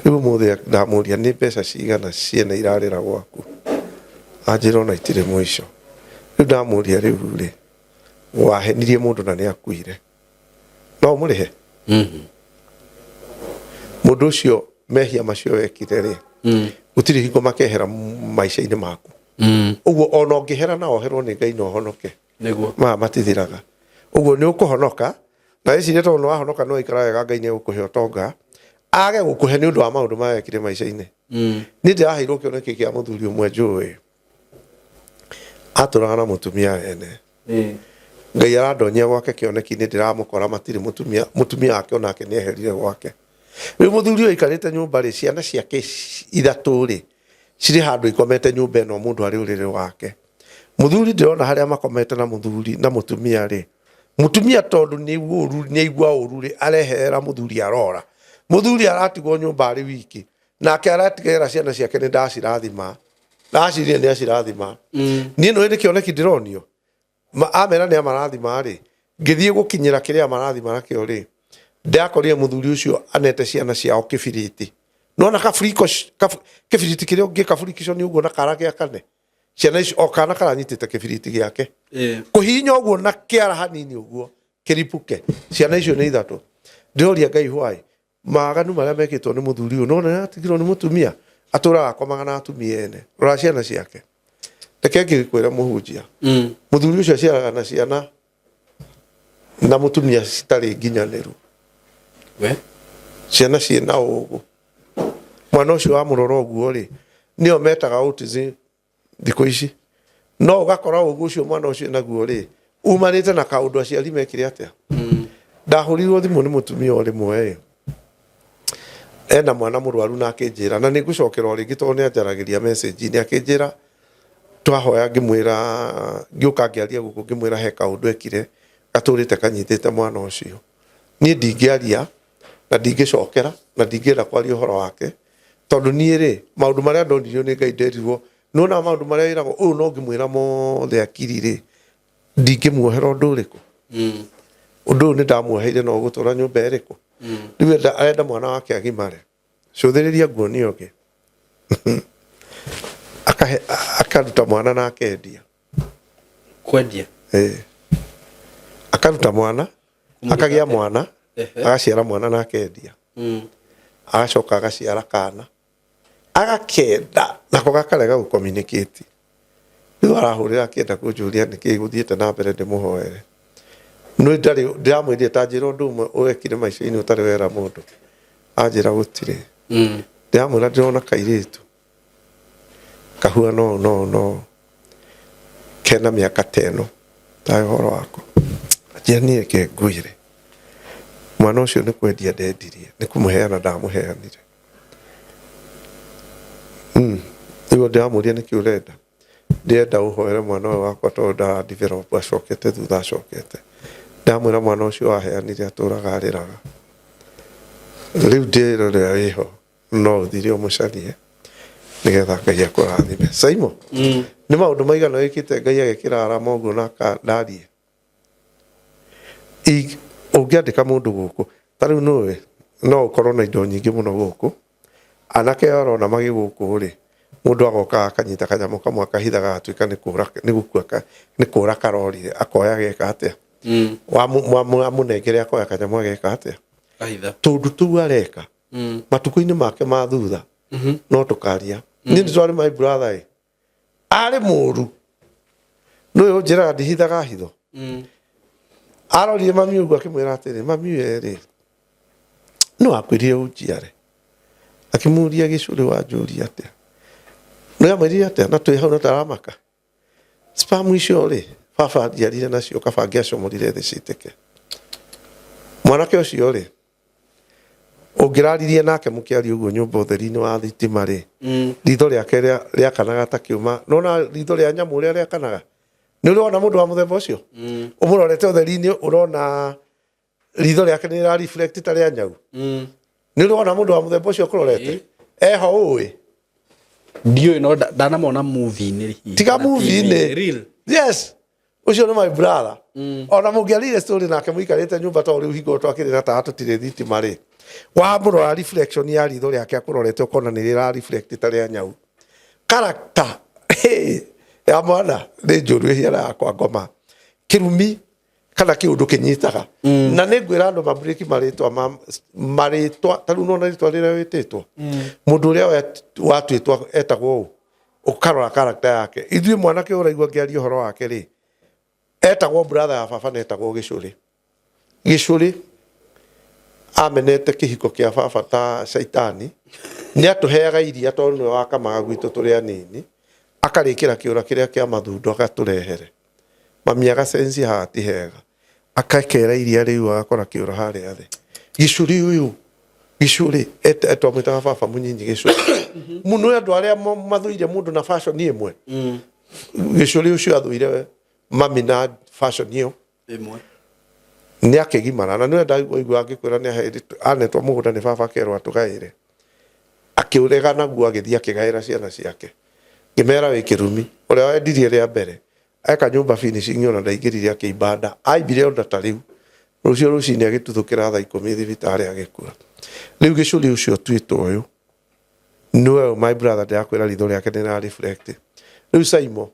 Rĩu ũmũthĩ ndamũria, nĩ mbeca cigana ciene irarĩra gwaku? Anjĩra ona itirĩ mũico. Rĩu ndamũria, rĩu rĩ, wahenirie mũndũ na nĩ akuire, no ũmũrĩhe mũndũ ũcio? Mehia macio wekire rĩ, gũtirĩ hingo makehera maica-inĩ maku. Ũguo ona ũngĩhera na oherwo nĩ Ngai na ũhonoke, Nĩguo. Maya matithiraga. Ũguo nĩ ũkũhonoka na wĩcirie tondũ nĩ wahonoka no ikara wega, Ngai nĩ egũkũhe ũtonga, age gũkũhe nĩ ũndũ wa maũndũ maya wekire maica-inĩ. Niĩ ndĩraheirwo kĩoneki kĩa mũthuri ũmwe njũĩ atũraga na mũtumia wene. Ngai arandonyia gwake kĩoneki-inĩ, ndĩramũkora matirĩ mũtumia, mũtumia wake onake nĩ eherire gwake. Rĩu mũthuri ũyũ aikarĩte nyũmba rĩ, ciana ciake ithatũ rĩ, cirĩ handũ ikomete nyũmba ĩno, mũndũ arĩ ũrĩrĩ wake. Mũthuri ndĩrona harĩa makomete na mũthuri na mũtumia rĩ, mũtumia tondũ nĩ ũru, nĩ aigua ũru rĩ, areherera mũthuri, arora mũthuri aratigwo nyũmba arĩ wiki, nake aratigĩra ciana ciake nĩ ndacirathima, ndacirie nĩ acirathima. Niĩ nĩ nĩ kĩoneki ndĩronio. Amera nĩ amarathima rĩ, ngĩthiĩ gũkinyĩra kĩrĩa amarathima nakĩo rĩ, ndakorire mũthuri ũcio anete ciana ciao kĩbiriti. Nona kaburiko kĩbiriti kĩrĩa ũngĩkaburikicwo nĩ ũguo na kara gĩa kane, ciana icio o kana karanyitĩte kĩbiriti gĩake, kũhihinya ũguo na kĩara hanini ũguo kĩripuke. Ciana icio nĩ ithatũ. Ndĩroria Ngai why maaganu marĩa mekĩtwo nĩ mũthuri ũyũ, nona nĩaratigirwo nĩ mũtumia, atũraga akomaga na atumia ene. Rora ciana ciake. Reke ngĩkwĩra mũhunjia, mũthuri ũcio aciaraga na ciana na mũtumia citarĩ nginyanĩru. We. Ciana ciĩna ũgũ. Mwana ũcio wamũrora ũguo rĩ, nĩo metaga autism thikũ ici, no ũgakora ũgũ ũcio mwana ũcio naguo rĩ, umanĩte na kaũndũ aciari mekire atĩa. Ndahũrirwo thimũ nĩ mũtumia o rĩmwe ĩ, ena mwana mũrwaru, na akĩnjĩra, na nĩ ngũcokera o rĩngĩ tondũ nĩ anjaragĩria message-inĩ, akĩnjĩra twahoya, ngĩmwĩra ngĩũka ngĩaria gũkũ, ngĩmwĩra he kaũndũ ekire gatũrĩte kanyitĩte mwana ũcio. Niĩ ndingĩaria na ndingĩcokera na ndingĩenda kwaria ũhoro wake, tondũ niĩ rĩ, maũndũ marĩa ndonirio nĩ Ngai, nderirwo nĩwona maũndũ marĩa wĩragwo ũyũ no ngĩmwĩra mothe akiri rĩ, ndingĩmuohera ũndũ ũrĩkũ. Ũndũ ũyũ nĩ ndamuoheire no ũgũtũra nyũmba ĩrĩkũ. Rĩu arenda mwana wake agimare. Cũthĩrĩria nguonie ũngĩ. Akahe akaruta mwana na akendia. Kwendia. Eh. Akaruta mwana, akagia mwana, agaciara mwana na akendia. Agacoka agaciara kana. Agakenda nako gakarega gũ communicate. Rĩu arahũrĩra akĩenda kũnjũria nĩkĩĩ gũthiĩte na mbere ndĩmũhoere. Nĩ ndarĩ ndĩramwĩrire ta njĩra ũndũ ũmwe wekire maica-inĩ ũtarĩ wera mũndũ. Anjĩra gũtirĩ. Ndĩramwĩra ndĩrona kairĩtu kahuana ũũ na ũũ na ũũ kena mĩaka ta ĩno tahe ũhoro wako. Anjĩra niĩ reke ngwĩre mwana ũcio nĩ kwendia ndendirie nĩ kũmũheana ndamũheanire. Nĩguo ndĩramũria nĩkĩ ũrenda. Ndĩrenda ũhoere mwana ũyũ wakwa tondũ ndara develop acokete thutha acokete. Ndamwĩra mwana ũcio waheanire atũraga arĩraga. Rĩu ndĩrorera wĩho no ũthire ũmũcarie nĩgetha Ngai akũrathime. Saimo, nĩ maũndũ maigana wĩkĩte Ngai agekĩra arama ũguo na akandarie? Ũngĩandĩka mũndũ gũkũ ta rĩu nũĩ no ũkorwo na indo nyingĩ mũno gũkũ anake aya ũrona magĩ gũkũ rĩ mũndũ agoka akanyita kanyamũ kamwe akahitha gagatuĩka nĩ kũra nĩ gũkua nĩ kũra karorire akoya ageka atĩa wamũnengere akoya kanyamũ ageka atĩa Kahitha. tũndũ tũu areka matukũ-inĩ make ma thutha no tũkaria niĩ nĩ twarĩ my brother ĩ arĩ mũru nĩwe ũnjĩraga ndihithaga hitho arorire mami ũguo akĩmwĩra atĩrĩ mami we rĩ nĩ wakwĩrire ũnjiare akĩmũria gĩcũrĩ wanjũria atĩa nĩ amwĩrire atĩa na twĩ hau na taramaka sperm icio rĩ baba anjiarire nacio kaba angĩacomorire thĩ citĩke mwanake ũcio rĩ ũngĩraririe nake mũkĩaria ũguo nyũmba ũtheri-inĩ wa thitima rĩ ritho rĩake rĩakanaga ta kĩũma nona ritho rĩa nyamũ ũrĩa rĩakanaga nĩ ũrĩ wona mũndũ wa mũthemba ũcio ũmũrorete ũtheri-inĩ ũrona ritho rĩake nĩ rĩra reflect ta rĩa nyau nĩ ũrĩ wona mũndũ wa mũthemba ũcio ũkũrorete eho ũĩ Ndiũĩ no ndanamona movie-inĩ hihi. Tiga Kana movie-inĩ. TV-inĩ. Real. Yes ũcio nĩ my brother ona mũngĩarire story nake mũikarĩte nyũmba to rĩu hingo twakĩrĩ tawa tũtirĩ thitima rĩ wamũrora reflection ya ritho rĩake akũrorete ũkona nĩ rĩra reflect ta rĩa nyau character hey, ya mwana nĩ njũru ĩhiana yakwa ngoma kĩrumi kana kĩũndũ kĩnyitaga na nĩ ngwĩra andũ mabreki marĩtwa marĩtwa ta rĩu nona rĩtwa rĩrĩa wĩtĩtwo mũndũ ũrĩa watuĩtwo etagwo ũũ ũkarora character yake ithuĩ mwanake ũraigua ngĩaria ũhoro wake rĩ etagwo brother ya baba na etagwo gĩcũrĩ gĩcũrĩ amenete kĩhiko kĩa baba ta caitani nĩ atũheaga iria tondũ nĩwe wakamaga gwitũ tũrĩ anini akarĩkĩra kĩũra kĩrĩa kĩa mathundo agatũrehere mami agacenjia haha ti hega akakera iria rĩu agakora kĩũra harĩa thĩ gĩcũrĩ ũyũ gĩcũrĩ twamwĩtaga baba mũnyinyi gĩcũrĩ mũno andũ arĩa mathũire mũndũ na fashion ĩmwe gĩcũrĩ ũcio athũire mami na fashion ĩyo Ĩmwe. Nĩ akĩgimara na nĩwe ndaigua angĩkwĩra nĩ anetwo mũgũnda nĩ baba akerwo atũgaĩre akĩũrega naguo agĩthiĩ akĩgaĩra ciana ciake ngĩmera wĩ kĩrumi ũrĩa wendirie rĩa mbere eka nyũmba finishing ona ndaingĩrire akĩimba nda aimbire onda ta rĩu rũciũ rũcinĩ agĩtuthũkĩra thaa 10 thibitarĩ agĩkua rĩu gĩcũrĩ ũcio tuĩtwo ũyũ nĩwe my brother ndĩrakwĩra ritho rĩake nĩ ra reflect rĩu Saimo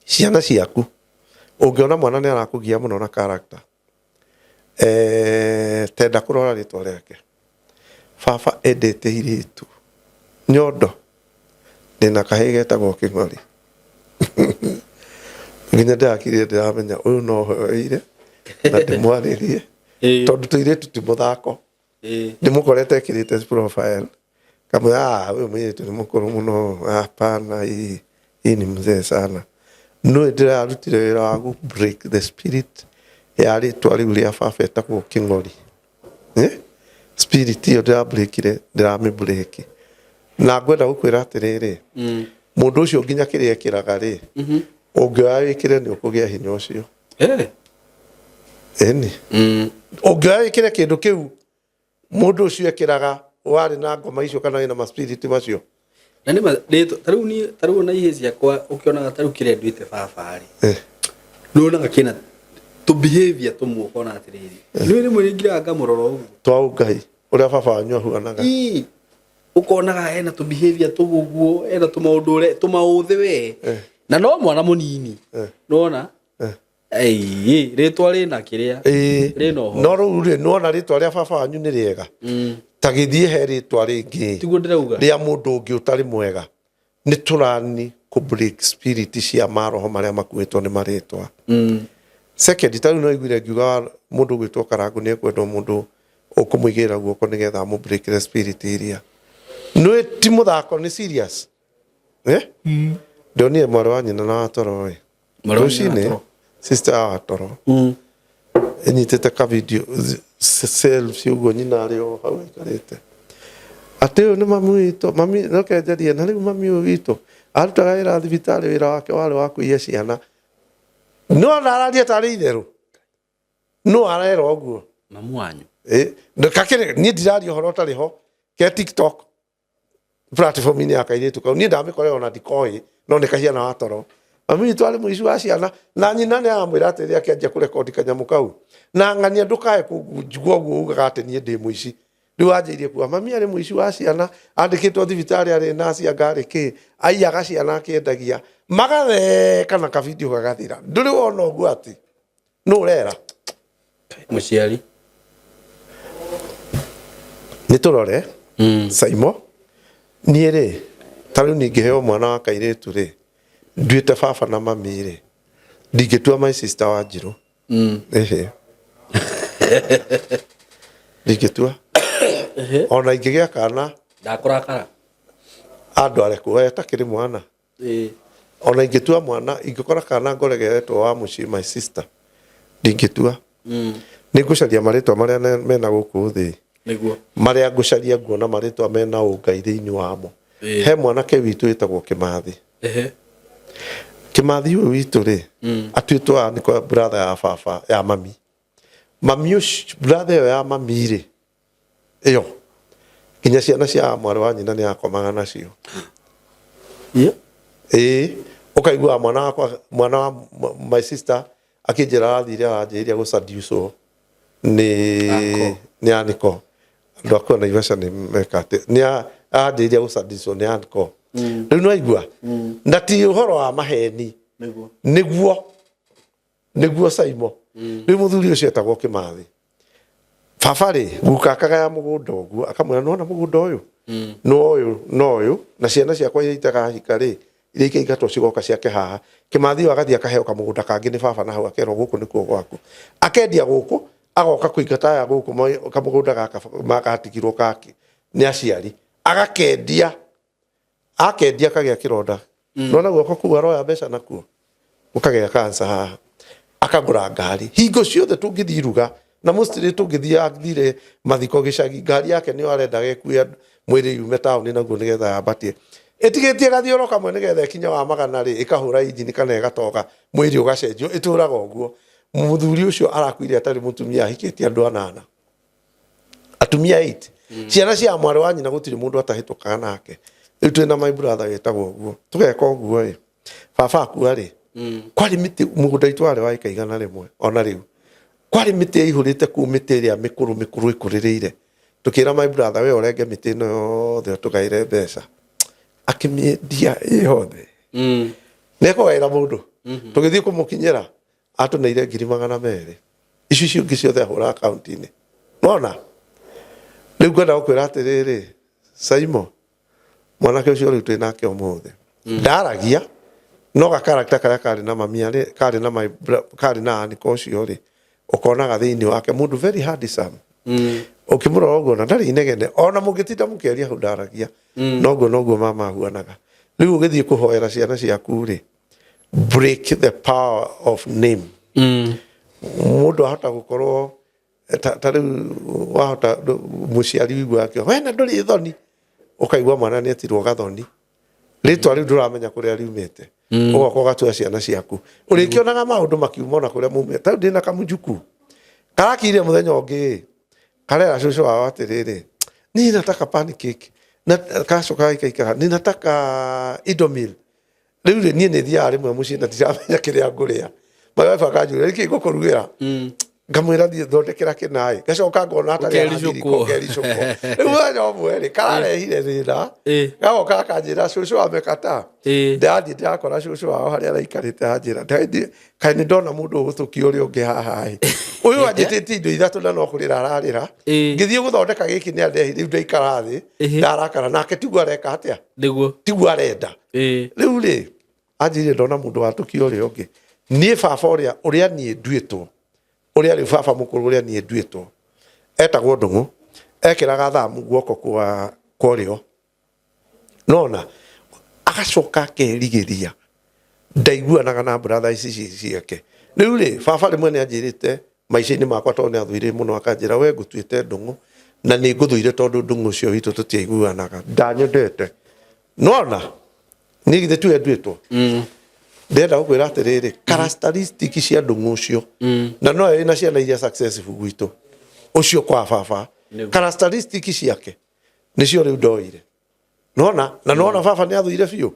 ciana ciaku ũngĩona mwana nĩ arakũgia mũno na character tenda kũrora rĩtwa rĩake baba endete irĩtu nyondo ndĩna kahĩĩ getagwo kĩng'ori nginya ndĩrakirire ndĩramenya ũyũ no hoeire na ndĩmwarĩrie tondũ tũirĩtu ti mũthako ndĩmũkorete ekĩrĩte profile kamwĩra ah ũyũ mũirĩtu nĩ mũkũrũ mũno hapana hii hii ni mzee sana nĩ ndĩrarutire wĩra wa gũ break the spirit ya rĩtwa rĩu rĩa baba etagwo kĩng'ori spirit ĩyo ndĩrabreakire ndĩramĩbreak na ngwenda gũkwĩra atĩrĩrĩ mũndũ ũcio nginya kĩrĩa ekĩraga rĩ ũngĩoya wĩkĩre nĩ ũkũgĩa hinya ũcio ĩni ũngĩoya wĩkĩre kĩndũ kĩu mũndũ ũcio ekĩraga warĩ na ngoma icio kana wĩna maspiriti macio na nĩ rĩtwa ta rĩu niĩ ta rĩu ona ihĩĩ ciakwa ũkĩonaga ta rĩu kĩrĩa nduĩte baba rĩ nĩ wonaga kĩna tũ behavior tũmwe ũkona atĩrĩrĩ nĩ rĩmwe nĩ ngiraga ngamũrora ũguo twa ũngai ũrĩa baba wanyu ahuanaga Ii. Ũkonaga hena tũ behavior tũguo, hena tũmaũndũ ũrĩa tũmaũthĩ we. Na no mwana mũnini. Nĩwona? Ei, rĩtwa rĩna kĩrĩa. Rĩna ũhoro. No rĩu rĩ, nĩwona rĩtwa rĩa baba wanyu nĩ rĩega, ta gĩthiĩ he rĩtwa rĩngĩ Tiguo ndĩrauga. rĩa mũndũ ũngĩ ũtarĩ mwega. Nĩ tũrani kũ break spirit cia maroho marĩa makuĩtwo nĩ marĩtwa. Second, ta rĩu no iguire ngiuga mũndũ ũgwĩtwo Karangũ nĩ ekwendwo mũndũ ũkũmũigĩrĩra guoko nĩgetha amũ-breakĩre spirit iria. Nĩ ti mũthako, nĩ serious, eh? Ndonire mwarĩ wa nyina na watoro ĩ. Mwarĩ wa nyina na Rũcinĩ Watoro. Sister ya watoro ĩnyitĩte ka video selfie ũguo, nyina arĩ o hau aikarĩte, atĩ ũyũ nĩ mami witũ, mami roke njarie. Na rĩu mami ũyũ witũ arutaga wĩra thibitarĩ, wĩra wake warĩ wa kũiya ciana. No araria tarĩ itherũ, no arera ũguo. Mamu wanyu. Ndũkakĩrĩ niĩ ndiraria ũhoro ũtarĩ ho ke TikTok platform-inĩ ya kairĩtu kau. Niĩ ndamĩkorera ona ndikoĩ, no nĩ kahiana wa toro. Mami witũ arĩ mũici wa ciana, na nyina nĩ aramwĩra atĩrĩ akĩanjia kũrekondi kanyamũ kau, na ng'ania ndũkae kũnjigua ũguo ugaga atĩ niĩ ndĩ mũici. Rĩu anjĩirie kuga mami arĩ mũici wa ciana, andĩkĩtwo thibitarĩ, arĩ naci, anga arĩ kĩ, aiyaga ciana akĩendagia. Magatheka na kabidio gagathira. Ndũrĩ wona ũguo atĩ nũ ũrera? Mũciari. Nĩ tũrore. Saimo, niĩ rĩ, ta rĩu ningĩheo mwana wa kairĩtu rĩ, nduĩte baba na mami rĩ, ndingĩtua my sister wa Njirũ. Ĩhĩ, ndingĩtua ona ingĩgĩa kana. Ndakũrakara. Andware kuoya takĩrĩ mwana. Ona ingĩtua mwana, ingĩkora kana ngoregeretwo wa mũciĩ my sister, ndingĩtua. Nĩ ngũcaria marĩtwa marĩa mena gũkũ thĩ. Marĩa ngũcaria, nguona marĩtwa mena ũngai thĩinĩ wamo. He mwanake witũ wĩtagwo Kĩmathi. Kĩmathi ũyũ witũ rĩ, atuĩtwo nĩ kwa brother ya baba ya mami. Mami ũcio, brother ĩyo ya mami rĩ, ĩyo nginya ciana cia mwarĩ wa nyina nĩ akomaga nacio. Ĩĩ, ũkaigua mwana wakwa, mwana wa my sister akĩnjĩra arathire aranjĩrĩria gũcaducwo nĩ Uncle. Nĩ aniko andũ akwa Naivasha nĩ meka atĩ nĩ aranjĩrĩria gũcaducwo nĩ aniko. Rĩu nĩ waigua na ti ũhoro wa maheni. Nĩguo nĩguo Saimo. Rĩu mũthuri ũcio etagwo Kĩmathi. Baba rĩ, guka akagaya mũgũnda ũguo, akamwĩra, nĩwona mũgũnda ũyũ no ũyũ no ũyũ, na ciana ciakwa iria itakahika rĩ, iria ikaingatwo cigoka ciake haha. Kĩmathi ũyũ agathiĩ akaheo kamũgũnda kangĩ nĩ baba na hau, akerwo gũkũ nĩkuo gwaku. Akendia gũkũ, agoka kũingata aya gũkũ kamũgũnda gaka gatigirwo kake nĩ aciari, agakendia. Akendia akagĩa kĩronda. Nona guoko kũu aroya mbeca nakuo gũkagĩa kansa haha. Akagũra ngari. Hingo ciothe tũngĩthiĩ iruga na mostly tũngĩthiĩ, athire mathiko gĩcagi, ngari yake nĩyo arendaga ĩkue mwĩrĩ yume taũni naguo nĩgetha yambatie. Ĩtigĩtie gathioro kamwe nĩgetha ĩkinye wa magana rĩ, ĩkahũra injini kana ĩgatoga, mwĩrĩ ũgacenjio, ĩtũraga ũguo. Mũthuri ũcio arakuire atarĩ mũtumia, ahikĩtie andũ anana, atumia 8, ciana cia mwarĩ wa nyina gũtirĩ mũndũ atahĩtũkaga nake. Rĩu twĩna my brother wĩtagwo ũguo, tũgeka ũguo ĩ. Baba akua rĩ, kwarĩ mĩtĩ mũgũnda witũ warĩ wa ĩka 100. Ona rĩu kwarĩ mĩtĩ yaihũrĩte kũu, mĩtĩ ĩrĩa mĩkũrũ mĩkũrũ ĩkũrĩrĩire. Tũkĩra my brother, we ũrenge mĩtĩ ĩno yothe ũtũgaĩre mbeca. Akĩmĩendia ĩ yothe. Nĩekũgaĩra mũndũ. Tũgĩthiĩ kũmũkinyĩra, atũneire 200,000. Icio icio ingĩ ciothe ahũra akaunti-inĩ. Nona rĩu ngwenda gũkwĩra atĩrĩrĩ, Saimo, mwanake ũcio rĩu twĩ nake ũmũthĩ ndaragia no gakarakta karĩa karĩ na mami karĩ na karĩ na aniko ũcio rĩ, ũkonaga thĩinĩ wake mũndũ very handsome. Ũkĩmũrora ũguo na ndarĩ inegene, ona mũngĩtinda mũkĩaria hau ndaragia. Noguo noguo mama ahuanaga. Rĩu ũgĩthiĩ kũhoera ciana ciaku rĩ, break the power of name. Mũndũ ahota gũkorwo ta rĩu wahota mũciari wigua akĩo we na ndũrĩ thoni, ũkaigua mwana nĩ etirwo gathoni, rĩtwa rĩu ndũramenya kũrĩa riumĩte. Ũgoka ũgatua ciana ciaku, ũrĩkĩonaga maũndũ makiuma ona kũrĩa maumĩte. Ta rĩu ndĩna kamũjuku karakire mũthenya ũngĩ, karera cũcũ wao atĩrĩrĩ, niĩ nataka pancake, na kacoka gaikaikara, ninataka Indomie. Rĩu rĩ, niĩ nĩ thiaga rĩmwe mũciĩ na ndiramenya kĩrĩa ngũrĩa. My wife akanjũria, nĩkĩ ngũkũrugĩra? Ngamwĩra thiĩ thondekera kĩnaĩ, ngacoka ngona atarĩ Ũkericũkwo. arandirika, ngericũkwo. Rĩu mũthenya ũmwe rĩ, kararehire thĩna, gagoka gakanjĩra cũcũ amekata. Ndĩrathiĩ ndĩrakora cũcũ wao harĩa araikarĩte, anjĩra, "Kaĩ nĩ ndona mũndũ ũgũtũkia ũrĩa ũngĩ haha ĩ. Ũyũ anjĩtĩtie indo ithatũ na no kũrĩra ararĩra. Ngĩthiĩ gũthondeka gĩkĩ nĩ andehire, rĩu ndaikara thĩ, ndarakara nake tiguo areka atĩa, tiguo arenda. Rĩu rĩ, anjĩrire ndona mũndũ watũkia ũrĩa ũngĩ. Niĩ baba ũrĩa ũrĩa niĩ nduĩtwo, ũrĩa rĩu baba mũkũrũ ũrĩa niĩ nduĩtwo, etagwo Ndũng'ũ, ekĩraga thamu guoko kwa ũrĩo. Nona agacoka akerigĩria ndaiguanaga na brother ici ciake. Rĩu rĩ, baba rĩmwe nĩ anjĩrĩte maica-inĩ makwa, tondũ nĩ athũire mũno, akanjĩra we ngũtuĩte Ndũng'ũ na nĩ ngũthũire tondũ Ndũng'ũ ũcio witũ tũtiaiguanaga, ndanyendete. Nona niĩ githĩ tiwe nduĩtwo? Ndĩrenda gũkwĩra atĩrĩrĩ, characteristic cia Ndũng'ũ ũcio, na no ĩna ciana iria successful gwitũ ũcio kwa baba, characteristic ciake nĩcio rĩu ndoire. Nona na nona baba nĩ athũire biũ.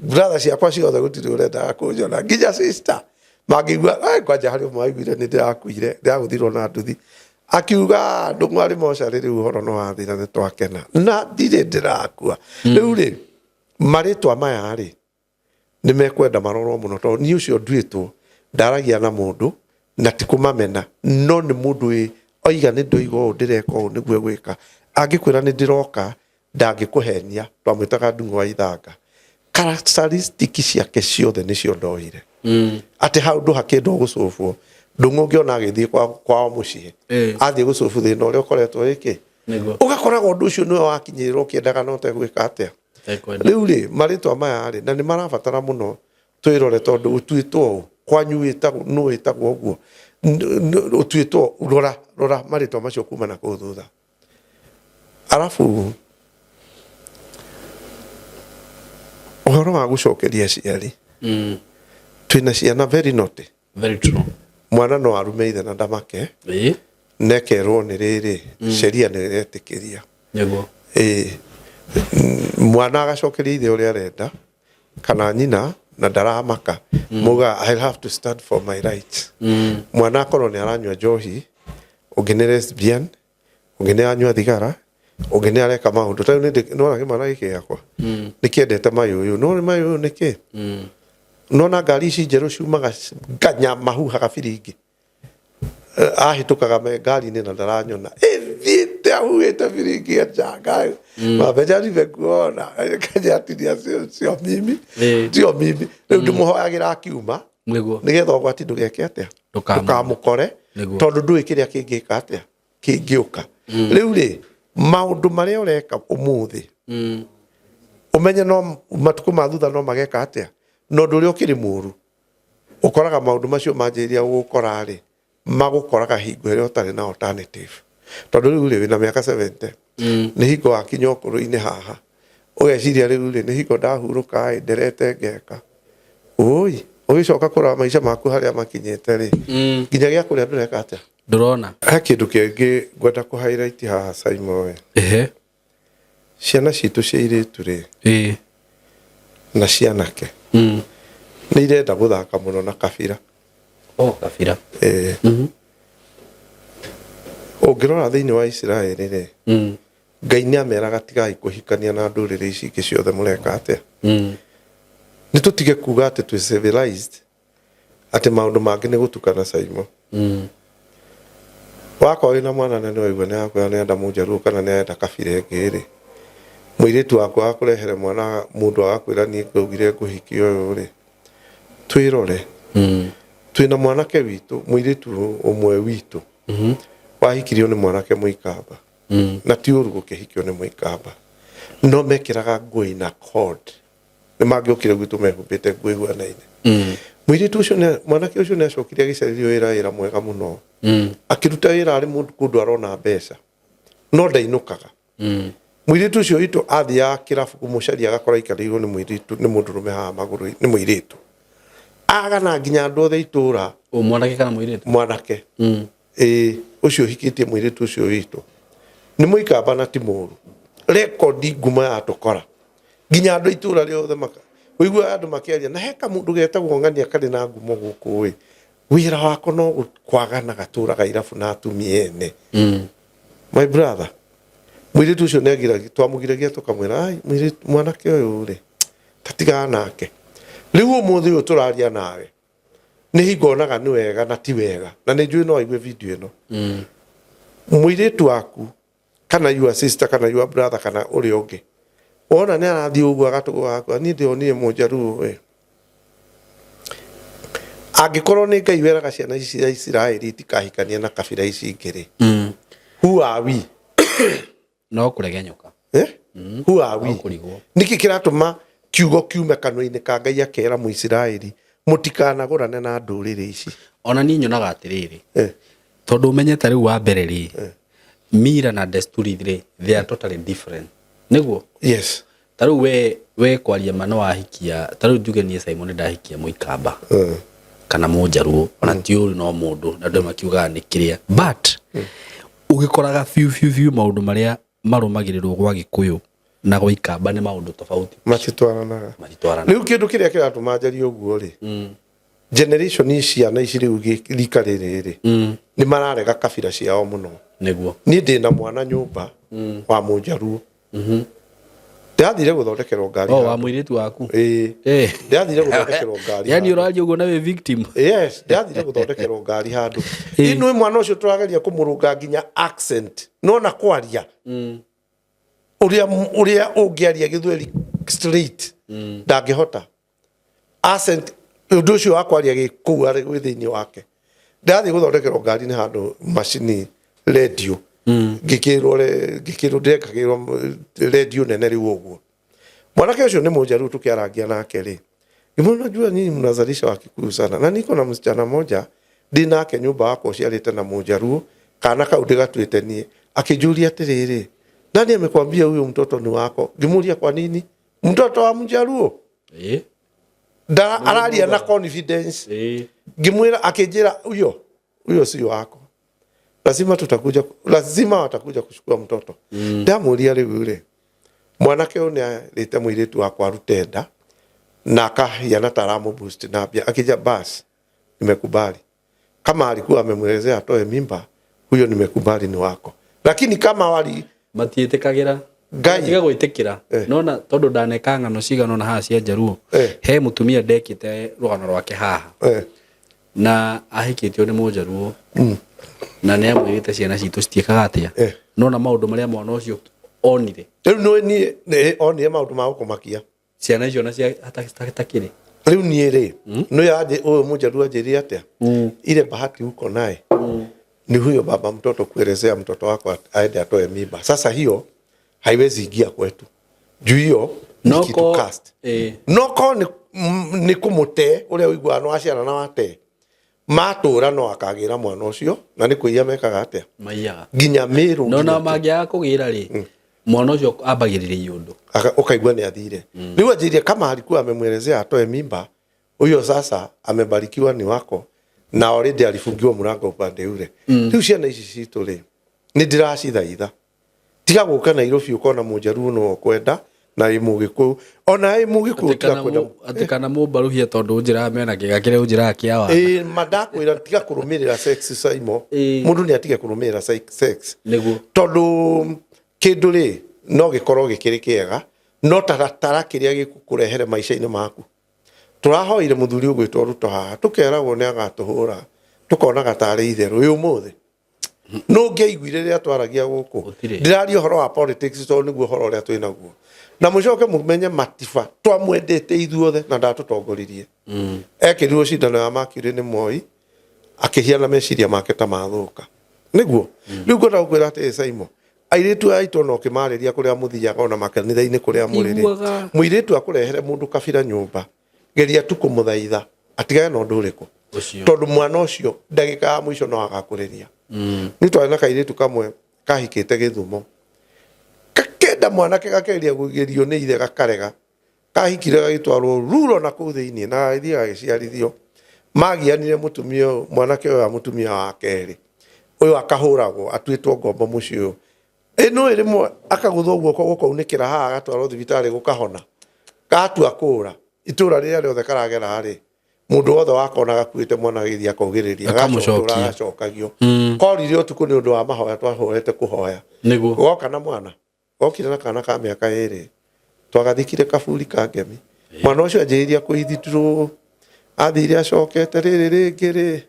Brother ciakwa ciothe gũtirĩ ũrendaga kũnjona, nginya sister mangĩigua, kwanja harĩ ũmwe waiguire nĩ ndĩrakuire, ndĩragũthirwo na nduthi, akiuga Ndũng'ũ arĩ mocarĩ, rĩu ũhoro no wathira, nĩ twakena na ndirĩ ndĩrakua. Rĩu rĩ, marĩtwa maya rĩ, nĩ mekwenda marorwo mũno, tondũ niĩ ũcio nduĩtwo ndaragia na mũndũ na ti kũmamena, no nĩ mũndũ wĩ oiga nĩ ndoiga ũũ ndĩreka ũũ nĩguo gwĩka, angĩkwĩra nĩ ndĩroka ndangĩkũhenia. Twamwĩtaga Ndung'u wa Ithanga. Characteristic ciake ciothe nĩcio ndoire, atĩ handũ hakĩendwo gũcũbwo, Ndung'u ũngĩona agĩthiĩ kwao mũciĩ, athiĩ gũcũbu thĩna ũrĩa ũkoretwo wĩkĩ. Ũgakoraga ũndũ ũcio nĩwe wakinyĩrĩrwo ũkĩendaga no ũtegwĩka atĩa. Rĩu rĩ, marĩtwa maya rĩ, na nĩ marabatara mũno twĩrore, tondũ ũtuĩtwo ũũ kwanyu wĩtagwo nũ, wĩtagwo ũguo, ũtuĩtwo, rora rora marĩtwa macio kuma na kũu thutha. Arabu ũhoro wa gũcokeria aciari, twĩna ciana very naughty. Very true. Mwana no arume ithe na ndamake, nekerwo nĩ rĩrĩ, sheria nĩ ĩretĩkĩria. Ĩĩ. Mwana agacokeria ithe ũrĩa arenda kana nyina na ndaramaka, muga I have to stand for my rights. Mwana akorwo nĩ aranyua njohi, ũngĩ nĩ lesbian, ũngĩ nĩ aranyua thigara, ũngĩ nĩ areka maũndũ ta rĩu. Nĩwona kĩmwana gĩkĩ gĩakwa nĩ kĩendete mayũyũ, no nĩ mayũyũ nĩkĩ? Nona ngari ici njerũ ciumaga nganya mahuhaga biringi. Ahĩtũkaga me ngari-inĩ na ndaranyona ĩthiĩte ahuhĩte biringi ejanga mabeca nimekuona kenya atinia sio mimi, sio mimi. Rĩu ndĩmũhoyagĩra akiuma nĩgetha ũgwati ndũgeke atĩa? Ndũkamũkore. Tondũ ndũĩ kĩrĩa kĩngĩka atĩa, kĩngĩũka. Rĩu rĩ, maũndũ marĩa ũreka ũmũthĩ, ũmenye no matukũ ma thutha no mageka atĩa, na ũndũ ũrĩa ũkĩrĩ mũru, ũkoraga maũndũ macio manjĩrĩria gũgũkora rĩ, magũkoraga hingo ĩrĩa ũtarĩ na alternative, tondũ rĩu rĩ, wĩna mĩaka 70, nĩ hingo wakinya ũkũrũ-inĩ haha, ũgeciria rĩu rĩ, nĩ hingo ndahurũka ĩ, nderete ngeka ũi, ũgĩcoka kũrora maica maku harĩa makinyĩte rĩ, nginya gĩa kũrĩa ndũreka atĩa? Ndũrona. He kĩndũ kĩngĩ ngwenda kũ highlight haha, Simon. Ciana citũ cia airĩtu rĩ, na cianake, nĩ irenda gũthaka mũno na kabira. Oh, kabira. Ĩĩ. Ũngĩrora thĩinĩ wa Isiraeli rĩ, Ngai nĩ ameraga tigai kũhikania na ndũrĩrĩ ici ingĩ ciothe, mũreka atĩa? Nĩ tũtige kuga atĩ twĩ civilized, atĩ maũndũ mangĩ nĩ gũtukana. Saimo, wakorwo wĩna mwana na nĩ waigua nĩ akwĩra nĩ enda mũnjaruo kana nĩ arenda kabira ĩngĩ rĩ, mũirĩtu waku akũrehere mwana mũndũ agakwĩra niĩ ngaugire ngũhikia ũyũ rĩ, twĩrore. Twĩna mwanake witũ, mũirĩtu ũmwe witũ wahikirio nĩ mwanake mũikamba, na ti ũru gũkĩhikio nĩ mũikamba, no mekĩraga nguo ina code. Nĩ mangĩokire gwitũ mehumbĩte nguo ihuanaine. Mũirĩtu ũcio mwanake ũcio nĩ acokire agĩcarĩrio wĩra mwega mũno, akĩruta wĩra arĩ mũndũ kũndũ arona mbeca, no ndainũkaga. Mũirĩtu ũcio witũ athiaga kĩrabu kũmũcaria, agakora aikarĩirwo nĩ mũirĩtu, nĩ mũndũrũme haha magũrũ, nĩ mũirĩtu agana nginya andũ othe itũra. O mwanake kana mũirĩtu? Mwanake. Ĩĩ, ũcio ũhikĩtie mũirĩtu ũcio witũ nĩ mũikamba na ti mũru, rekondi nguma ya tũkora nginya andũ a itũra rĩothe maka ũiguaga andũ makĩaria na he kamũndũ getagwo ng'ania karĩ na ngumo gũkũ ĩ. Wĩra wako no kwagana gatũraga irabu na atumia ene. My brother, mũirĩtu ũcio nĩ agiragia, twamũgiragia tũkamwĩra, ai mũirĩtu mwanake ũyũ rĩ, tatigana nake. Rĩu ũmũthĩ ũyũ tũraria nawe, nĩ hingo onaga nĩ wega na ti wega, na nĩ njũĩ no aigue video ĩno. Mũirĩtu waku kana your sister kana your brother kana ũrĩa ũngĩ, wona nĩ arathiĩ ũguo agatũgũga, niĩ ndĩronire mũnjaruo we. Angĩkorwo nĩ Ngai weraga ciana ici cia Isiraeli itikahikanie na kabira ici ingĩ rĩ, who are we? No kũregenyũka. Eh? Who are we? No kũrigwo. Nĩkĩ kĩratũma kiugo kiume kanua-inĩ ka Ngai akera Mũisiraeli mũtikanagũrane na ndũrĩrĩ ici? Ona niĩ nyonaga atĩrĩrĩ, Eh. tondũ ũmenye ta rĩu wa mbere rĩ, mira na desturi rĩ, they are totally different. Nĩguo? Yes. Ta rĩu we kwaria ma nĩ wahikia, ta rĩu njuge niĩ Simon ndahikia Mũikamba kana Mũnjaruo, ona ti ũru no mũndũ, na andũ makiugaga nĩ kĩrĩa. But ũgĩkoraga biũ biũ biũ maũndũ marĩa marũmagĩrĩrwo gwa Gĩkũyũ na gwa Ikamba nĩ maũndũ tofauti. Matitwaranaga. Matitwaranaga. Rĩu kĩndũ kĩrĩa kĩratũma njarie ũguo rĩ, generation ciana ici rĩu rika rĩrĩ rĩ, nĩ mararega kabira ciao mũno. Nĩguo. Niĩ ndĩna mwana nyũmba wa Mũnjaruo. Ndĩrathire gũthondekerwo ngari. Oh, wa mũirĩtu waku. Ĩĩ. Ndĩrathire gũthondekerwo ngari. Yani ũraria ũguo na wĩ victim. Yes, ndĩrathire gũthondekerwo ngari handũ. Ĩno mwana ũcio tũrageria kũmũrũnga nginya accent. No na kwaria. Ũrĩa ũrĩa ũngĩaria gĩthweri straight. Ndangĩhota. Accent ũndũ ũcio wa kwaria gĩkũu arĩ gwĩ thĩinĩ wake. Ndĩrathiĩ gũthondekerwo ngari nĩ handũ macini redio. Ngĩkĩrwo ngĩkĩrwo ndĩrekagĩrwo redio nene rĩu ũguo. Mwanake ũcio nĩ mũnjaruo tũkĩarangia nake rĩ. Ngĩmwĩra unajua nyinyi mnazalisha wa Kikuyu sana. Na niko na msichana moja ndĩ nake nyũmba wakwa ũciarĩte na mũnjaruo kana kau ndĩgatuĩte niĩ. Akĩnjũria atĩrĩrĩ, nani amekwambia huyo mtoto ni wako? Ngĩmũria kwa nini? Mtoto wa mjaruo? Araria na confidence. Ngĩmwĩra akĩnjĩra huyo huyo si wako. Lazima tutakuja, lazima watakuja kuchukua mtoto. Ndamũria rĩu rĩ, mwanake ũyũ nĩ arĩte mũirĩtu wakwa arute nda na akahiana ta aramũ-boost na mbia. Akija bas, nimekubali. Kama alikuwa amemwelezea atoe mimba, huyo nimekubali ni wako. Lakini kama wali matiĩtĩkagĩra Ngai. tiga gwĩtĩkĩra. Nona tondũ ndaneka ng'ano cigana ona haha cia njaruo, he mũtumia ndekĩte rũgano rwake haha, na ahikĩtio nĩ mũnjaruo, na nĩ amwĩrĩte ciana citũ citiĩkaga atĩa. Nona maũndũ marĩa mwana ũcio onire. Rĩu nĩ niĩ nĩ onire maũndũ ma gũkũmakia. Ciana icio na cia atakĩrĩ. Rĩu niĩ rĩ, nĩ anjĩ ũyũ mũnjaruo anjĩrire atĩa? Ile bahati uko naye ni huyo baba mtoto kuelezea mtoto wako aende atoe mimba. Sasa hiyo haiwezi ingia kwetu. Juu hiyo ni kitu cast. Noko nĩ kũmũte ũrĩa ũiguaga nĩ waciara na wate. Matũra no akagĩra mwana ũcio na nĩ kũiya mekaga atĩa? Maiyaga. Nginya Meru. No na mangĩaga kũgĩra rĩ, mwana ũcio ambagĩrĩria ũndũ. Ũkaigua nĩ athire. Rĩu anjĩrire kama alikuwa amemwelezea atoe mimba, huyo sasa amebarikiwa ni wako na already alifungiwa mlango upande ule. Rĩu ciana ici citũ rĩ, nĩ ndĩracithaitha. Tiga gũka Nairobi ũkona mũnjaruo no ũkwenda na ĩ mũgĩkũyũ. Ona ĩ mũgĩkũyũ tiga kwenda. Atĩ kana mũmbaruhia tondũ ũnjĩraga mena kĩga kĩrĩa ũnjĩraga kĩa wana. Ĩ mandakwĩra tiga kũrũmĩrĩra sex Simon. Mũndũ nĩ atige kũrũmĩrĩra sex. Nĩguo. Tondũ kĩndũ rĩ no gĩkorwo gĩkĩrĩ kĩega no taratara kĩrĩa gĩkũkũrehere maica-inĩ maku. Tũrahoire mũthuri ũgwĩtwo Ruto haha tũkeragwo nĩ agatũhũra tũkonaga tarĩ itherũ ĩ ũmũthĩ. No ngĩaiguire rĩrĩa twaragia gũkũ. Ndĩraria ũhoro wa politics tondũ nĩguo ũhoro ũrĩa twĩ naguo. Na mũcoke mũmenye Matiba twamwendete ithuothe na ndatũtongoririe. Ekĩrirwo cindano ya Mercury nĩ Moi akĩhiana meciria make ta mathũka. Nĩguo. Rĩu ngwenda gũkwĩra atĩrĩ Simon, airĩtu aya aitũ ona ũkĩmarĩria kũrĩa mũthiaga ona makanitha-inĩ kũrĩa mũrĩ rĩ, mũirĩtu akũrehere mũndũ kabira nyũmba, geria tu kũmũthaitha atigane na ũndũ ũrĩkũ. Tondũ mwana ũcio ndagĩka ya mũico no agakũrĩria. Nĩ twarĩ na kairĩtu kamwe kahikĩte Gĩthumo. Gakenda mwanake gakeria kũgerio nĩ ithe gakarega. Kahikire gagĩtwarwo ruro na kũu thĩinĩ na gagĩthiĩ gagĩciarithio. Magianire mũtumia ũyũ, mwanake ũyũ wa mũtumia wa kerĩ. Ũyũ akahũragwo atuĩtwo ngombo mũciĩ ũyũ. Ĩno ĩrĩmwe akagũthwo guoko gũkaunĩkĩra haha agatwarwo thibitarĩ gũkahona. Gatua kũra. Itũra rĩrĩa rĩothe karagera rĩ, Mũndũ wothe wakona gakuĩte mwana agĩthiĩ akaugĩrĩria. Akamũcokia. Agacokũra agacokagio. Korire ũtukũ nĩ ũndũ wa mahoya twahorete kũhoya. Nĩguo. Goka na mwana, gokire na kana ka mĩaka 2, twagathikire kaburi ka ngemi. Mwana ũcio anjĩrĩria kũithitirwo, athire acokete rĩrĩ rĩngĩ rĩ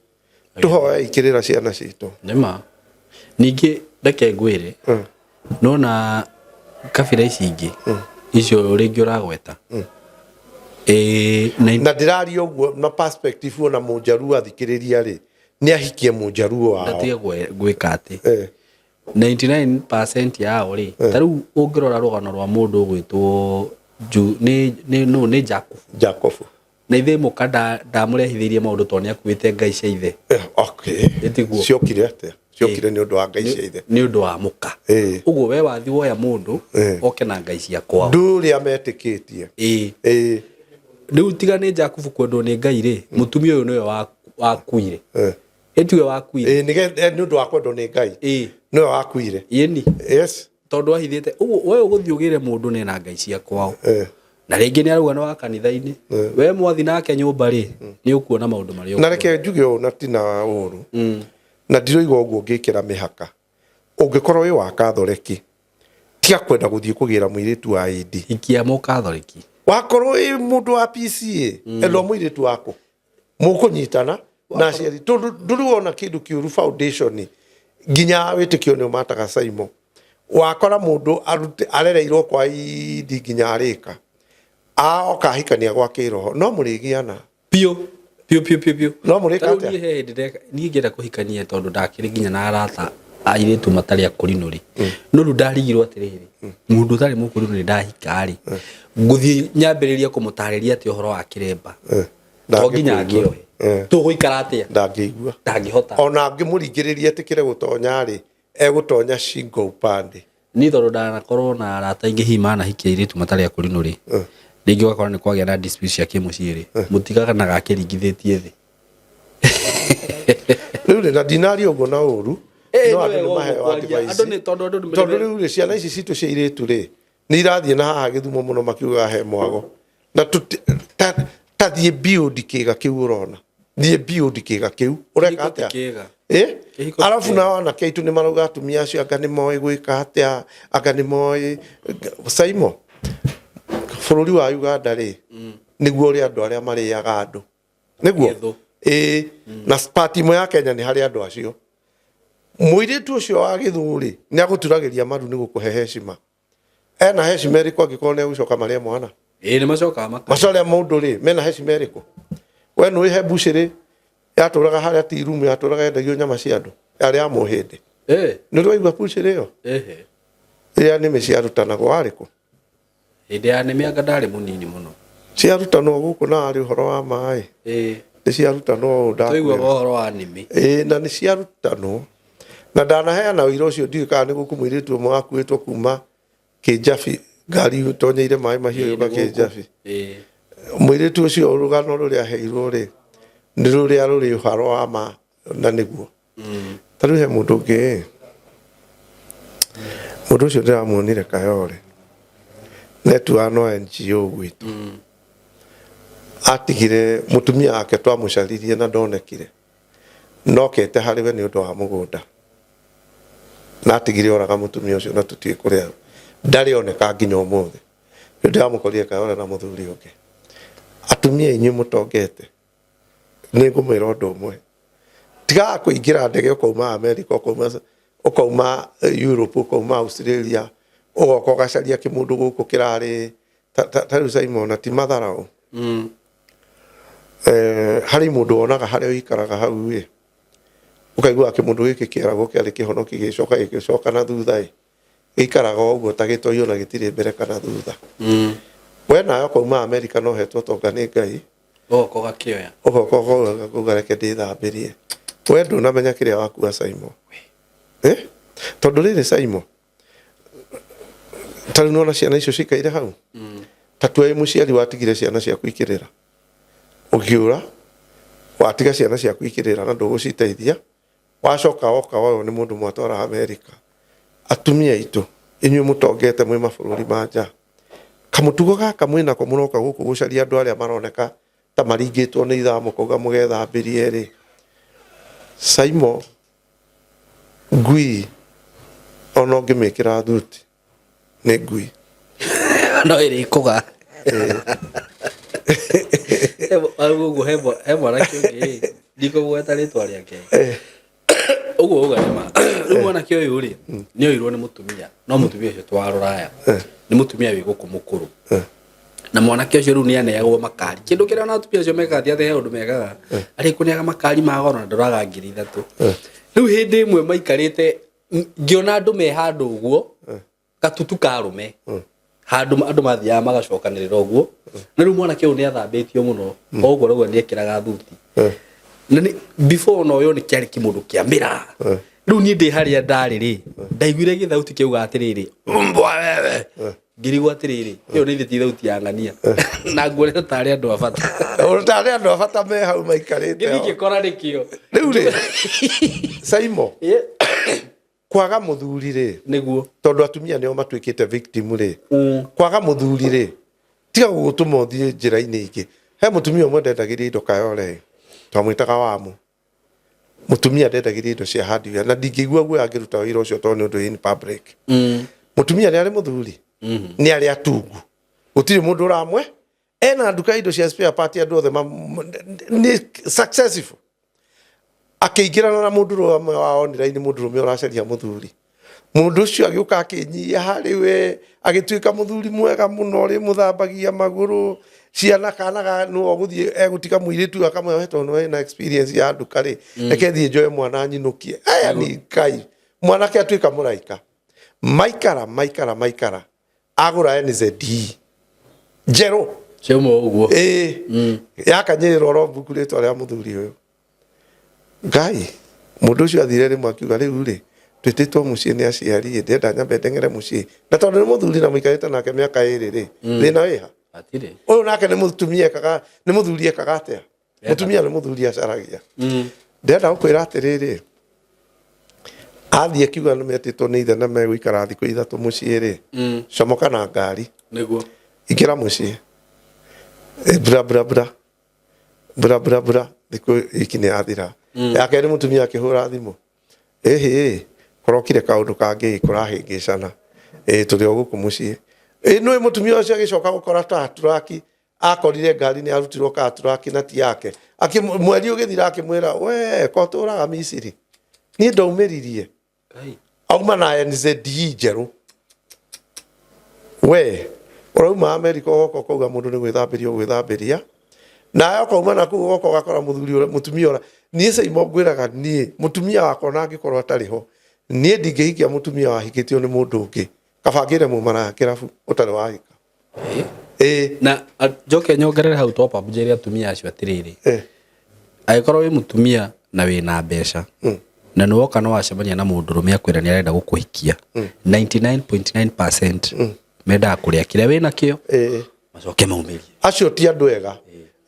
tũhoya ikĩrĩra ciana citũ. Nĩma ningĩ reke ngwĩre, nona kabira ici ingĩ icio rĩngĩ ũragweta ĩĩ na Na ndĩraria ũguo na perspective ona mũnjaruo athikĩrĩria rĩ, nĩ ahikie mũnjaruo wao. Ndatige gwĩka atĩ 99% yao rĩ, ta rĩu ũngĩrora rũgano rwa mũndũ ũgwĩtwo nĩ nũ, nĩ Jacob. Jacobu. Na ithe mũka ndamũrehithĩirie maũndũ tondũ nĩ akuĩte ngai cia ithe. Okay. Ĩtiguo. Ciokire atĩa? Ciokire nĩ ũndũ wa ngai cia ithe. Nĩ ũndũ wa mũka. Ũguo we wathi woya mũndũ oke na ngai cia kwao. Ndũrĩa metĩkĩtie. Ĩĩ. Rĩu tiga nĩ Jakubu kwendwo nĩ Ngai rĩ, mũtumia ũyũ nĩwe wakuire. Ĩtiwe wakuire. Ĩĩ, nĩ ũndũ wa kwendwo nĩ Ngai. Nĩwe wakuire. Ĩni. Yes. Tondũ ahithĩte ũguo we ũgũthiĩ ũgĩre mũndũ nena ngai cia kwao. Na rĩngĩ nĩ arauga nĩ wa kanitha-inĩ. We mwathi nake nyũmba rĩ, nĩ ũkuona maũndũ marĩa Na reke njuge ũũ na tina ũru. Na ndiroiga ũguo ngĩkĩra mĩhaka. Ũngĩkorwo wĩ wa Kathoreki, tiga kwenda gũthiĩ kũgĩra mũirĩtu wa AD. Hikia mũkathoreki. Wakorwo wĩ mũndũ wa PCA, endwa mũirĩtu waku. Mũkũnyitana na aciari tondũ ndũrĩ wona kĩndũ kĩũru foundation nginya wĩtĩkio nĩ ũmataga Saimo. Wakora mũndũ arereirwo kwa idi nginya arĩka, aoka ahikania gwa kĩroho, no mũrĩgiana. Biũ biũ biũ biũ biũ. No mũrĩka Ta rĩu atĩa? niĩ he hĩndĩ niĩ ngĩenda kũhikania tondũ ndakĩrĩ nginya na arata airĩtu matarĩ akũrinũ rĩ, no rĩu ndarigirwo atĩrĩrĩ, mũndũ ũtarĩ mũkũrinũ nĩ ndahika rĩ, ngũthiĩ nyambĩrĩrie kũmũtarĩria atĩ ũhoro wa kĩremba. To nginya Ndangĩkũigua. akĩoe. Tũgũikara atĩa? Ndangĩigua. Ndangĩhota. Ona angĩmũringĩrĩria etĩkĩre gũtonya rĩ, egũtonya shingo upande. Niĩ tondũ ndanakorwo na arata aingĩ hihi manahikia airĩtu matarĩ akũrinũ rĩ, rĩngĩ ũgakora nĩ kwagĩa na dispute cia kĩmũciĩ rĩ, mũtiganaga akĩringithĩtie thĩ. Rĩu rĩ, na ndinaria ũguo na ũru, no Nĩ andũ wega nĩ ũguo maheo kwaria. advice. Andũ nĩ tondũ andũ nĩ Tondũ rĩu rĩ, ciana ici citũ cia airĩtu rĩ, nĩ irathiĩ na haha Gĩthumo mũno makiugaga he mwago. Na ta thiĩ build kĩga kĩu ũrona. Thiĩ build kĩga kĩu. Ũreka Kĩhiko ti atĩa? kĩega. Kĩhiko ti Arabu kĩega. nao anake aitũ nĩ marauga atumia acio anga nĩ moĩ gwĩka atĩa, anga nĩ moĩ. Saimo, bũrũri wa Uganda rĩ, nĩguo ũrĩ andũ arĩa marĩaga andũ. Nĩguo? Gĩthũ. Na part ĩmwe ya Kenya nĩ harĩ andũ acio. Mũirĩtu ũcio wa gĩthũ rĩ, nĩ agũturagĩria maru nĩ gũkũhe heshima. Ena heshima ĩrĩkũ angĩkorwo nĩ egũcoka marĩe mwana? Ĩĩ, nĩ macokaga makarĩa. Macoria mũndũ rĩ, mena heshima ĩrĩkũ? We nĩ he mbucĩrĩ yatũraga harĩa tea room yatũraga yendagio nyama cia andũ, yarĩ ya mũhĩndĩ. Nĩ ũrĩ waigua mbucĩrĩ ĩyo? Ehe. Ĩrĩa nĩmĩ ciarutanagwo warĩ kũ? Hĩndĩ ya nĩmĩ anga ndarĩ mũnini mũno. Ciarutanwo gũkũ na arĩ ũhoro wa maĩ. Nĩ ciarutanwo ũũ ndakwĩra. Twaiguaga ũhoro wa nĩmĩ. Ĩĩ, na nĩ ciarutanwo. Na ndanaheana ũira ũcio ndiũĩ kana nĩ gũkũ mũirĩtu ũmwe wakuĩtwo kuma Kĩnjabi, ngari tonyeire maĩ mahiũ yũka Kĩnjabi. Mũirĩtu ũcio rũgano rũrĩa aheirwo rĩ, nĩ rũrĩa rũrĩ ũhoro wa ma na nĩguo. Ta rĩu he mũndũ ũngĩ, mũndũ ũcio ndĩramuonire Kayole, netu no NGO gwitũ. Atigire mũtumia wake twamũcaririe na ndonekire. Nokete harĩ we nĩ ũndũ wa mũgũnda. Na atigire oraga mũtumia ũcio na tũtiũĩ kũrĩa ndarĩ oneka nginya ũmũthĩ. Rĩu ndĩramũkorire Kayole na mũthuri ũngĩ. Atumia inyuĩ mũtongete, nĩ ngũmwĩra ũndũ ũmwe. Tigaga kũingĩra ndege ũkauma America, ũkauma Europe, ũkauma Australia, ũgoka ũgacaria kĩmũndũ gũkũ kĩrarĩ ta rĩu Simon, na ti matharaũ. Harĩ mũndũ wonaga harĩa ũikaraga hau ĩ, ũkaigua kĩmũndũ gĩkĩ kĩeragwo kĩarĩ kĩhonoki gĩcoka gĩgĩcoka na thutha ĩ, gĩikaraga o ũguo ta gĩtoio na gĩtirĩ mbere kana thutha. We nawe ũkauma America no ũhetwo ũtonga nĩ Ngai. Ũgoka ũgakĩoya. Ũgoka ũkauga reke ndĩthambĩrie. We ndũnamenya kĩrĩa wakua Simon. Tondũ rĩrĩ Simon, ta rĩu nĩwona ciana icio cikaire hau. Ta tua wĩ mũciari watigire ciana ciaku ikĩrĩra. Ũkĩũra, watiga ciana ciaku ikĩrĩra na ndũgũciteithia, wacoka woka woywo nĩ mũndũ mwatwara Amerika. Atumia aitũ, inyuĩ mũtongete mwĩ mabũrũri ma nja. Kamũtugo gaka mwĩnako mũroka gũkũ gũcaria andũ arĩa maroneka Ta maringĩtwo nĩ ithaa mũkauga mũgethambĩrie rĩ, Saimo ngui ona ũngĩmĩkĩra thuti nĩ ngui. No ĩrĩkũga ũguo. He mwanake ũngĩ, ndikũgweta rĩtwa rĩake, ũguo uga nĩ ma. Rĩu mwanake ũyũ rĩ, nĩ oirwo nĩ mũtumia, no mũtumia ũcio twa rũraya, nĩ mũtumia wĩ gũkũ mũkũrũ. Na mwanake ũcio rĩu nĩ aneagwo makari, kĩndũ kĩrĩa ona atumia acio mekaga ti atĩ he ũndũ mekaga, arĩ kũneaga makari ma goro na ndoraga 3000. Rĩu hĩndĩ ĩmwe maikarĩte, ngĩona andũ me handũ ũguo gatutu ka arũme, handũ andũ mathiaga magacokanĩrĩra ũguo, na rĩu mwanake ũyũ nĩ athambĩtio mũno o ũguo rĩu nĩ ekĩraga thuti. Na nĩ before ona ũyũ nĩ kĩarĩ kĩmũndũ kĩa mĩraa. Rĩu niĩ ndĩ harĩa ndarĩ rĩ, ndaiguire gĩthauti kĩauga atĩrĩrĩ, "Mbwa wewe." Ngĩrigwo atĩrĩrĩ, ĩyo nĩ ithe ti thauti ya ng'ania na nguonete tarĩ andũ a bata. Tarĩ andũ a bata me hau maikarĩte. Ngĩthiĩ ngĩkora nĩkĩo. Rĩu rĩ, Saimo, kwaga mũthuri rĩ, tondũ atumia nĩo matuĩkĩte victim rĩ, kwaga mũthuri rĩ, tiga gũgũtũma ũthiĩ njĩra-inĩ ingĩ. He mũtumia ũmwe ndendagĩria indo Kayole, twamwĩtaga Wamu. Mũtumia ndendagĩria indo cia hardware, na ndingĩigua guoya angĩruta wĩra ũcio tondũ nĩ ũndũ in public. Mũtumia nĩ arĩ mũthuri, nĩ arĩ atungu, gũtirĩ mũndũ ũramwe ena nduka indo cia spare part, andũ othe nĩ successful. Akĩingĩrana na mũndũ ũmwe wa online, mũndũrũme ũracaria mũthuri. Mũndũ ũcio agĩũka akĩnyihia harĩ we, agĩtuĩka mũthuri mwega mũno, ũrĩ mũthambagia magũrũ ciana, kana ga nĩwe ũgũthiĩ egũtiga mũirĩtu ũyũ, akamwĩra, "We tondũ wĩna experience ya nduka rĩ, reke thiĩ njoe mwana nyinũkie." Aya ni Ngai, mwanake atuĩka mũraika. Maikara maikara maikara, agũra NZE njerũ. Ciauma ũguo. Ĩĩ, yakanyĩrĩrwo ro mbuku rĩtwa rĩa mũthuri ũyũ. Ngai, mũndũ ũcio athire rĩmwe akiuga, "Rĩu rĩ, twĩtĩtwo mũciĩ nĩ aciari ĩ, ndĩrenda nyambe ndeng'ere mũciĩ." Na tondũ nĩ mũthuri na mũikarĩte nake mĩaka 2 rĩ, thĩna wĩha? Hatirĩ. Ũyũ nake nĩ mũtumia ekaga, nĩ mũthuri ekaga atĩa? Mũtumia nĩ mũthuri acaragia. Ndĩrenda gũkwĩra atĩrĩrĩ, athiĩ akiuga nĩ metĩtwo nĩ ithe na megũikara thikũ 3 mũciĩ rĩ, comoka na ngari. Ingĩra mũciĩ. Eh, bura bura bura bura bura bura, thikũ iki nĩ yathira. Ya kerĩ mũtumia akĩhũra thimũ, "Ĩhĩ, kũrokire kaũndũ kangĩ kũrahĩngĩcana, ĩ tũrĩ o gũkũ mũciĩ." Ĩ nĩ mũtumia ũcio agĩcoka gũkora ta turaki akorire ngari nĩ arutirwo ka turaki na ti yake. Mweri ũgĩthira akĩmwĩra, "We ko tũraga Misiri, niĩ ndaumĩririe." Ngai. Auma na NZE njerũ. We ũrauma Amerika ũgoka ũkauga mũndũ nĩ gwĩthambĩria ũgwĩthambĩria, nawe ũkauma na kũu ũgoka ũgakora mũthuri ũrĩa mũtumia ũrĩa. Niĩ Saimo ngwĩraga, niĩ mũtumia wakwa ona angĩkorwo atarĩ ho, niĩ ndingĩhikia mũtumia wahikĩtio nĩ mũndũ ũngĩ. Kaba ngĩre mũmaraya kĩrabu ũtarĩ wahika. Ĩĩ. Na njoke nyongerere hau top up, njĩre atumia acio atĩrĩrĩ, angĩkorwo wĩ mũtumia na wĩna mbeca na nĩ woka na wacemania na mũndũrũme akwĩra nĩ arenda gũkũhikia, 99.9% mendaga kũrĩa kĩrĩa wĩna kĩo, macoke maumĩrie. Acio ti andũ ega.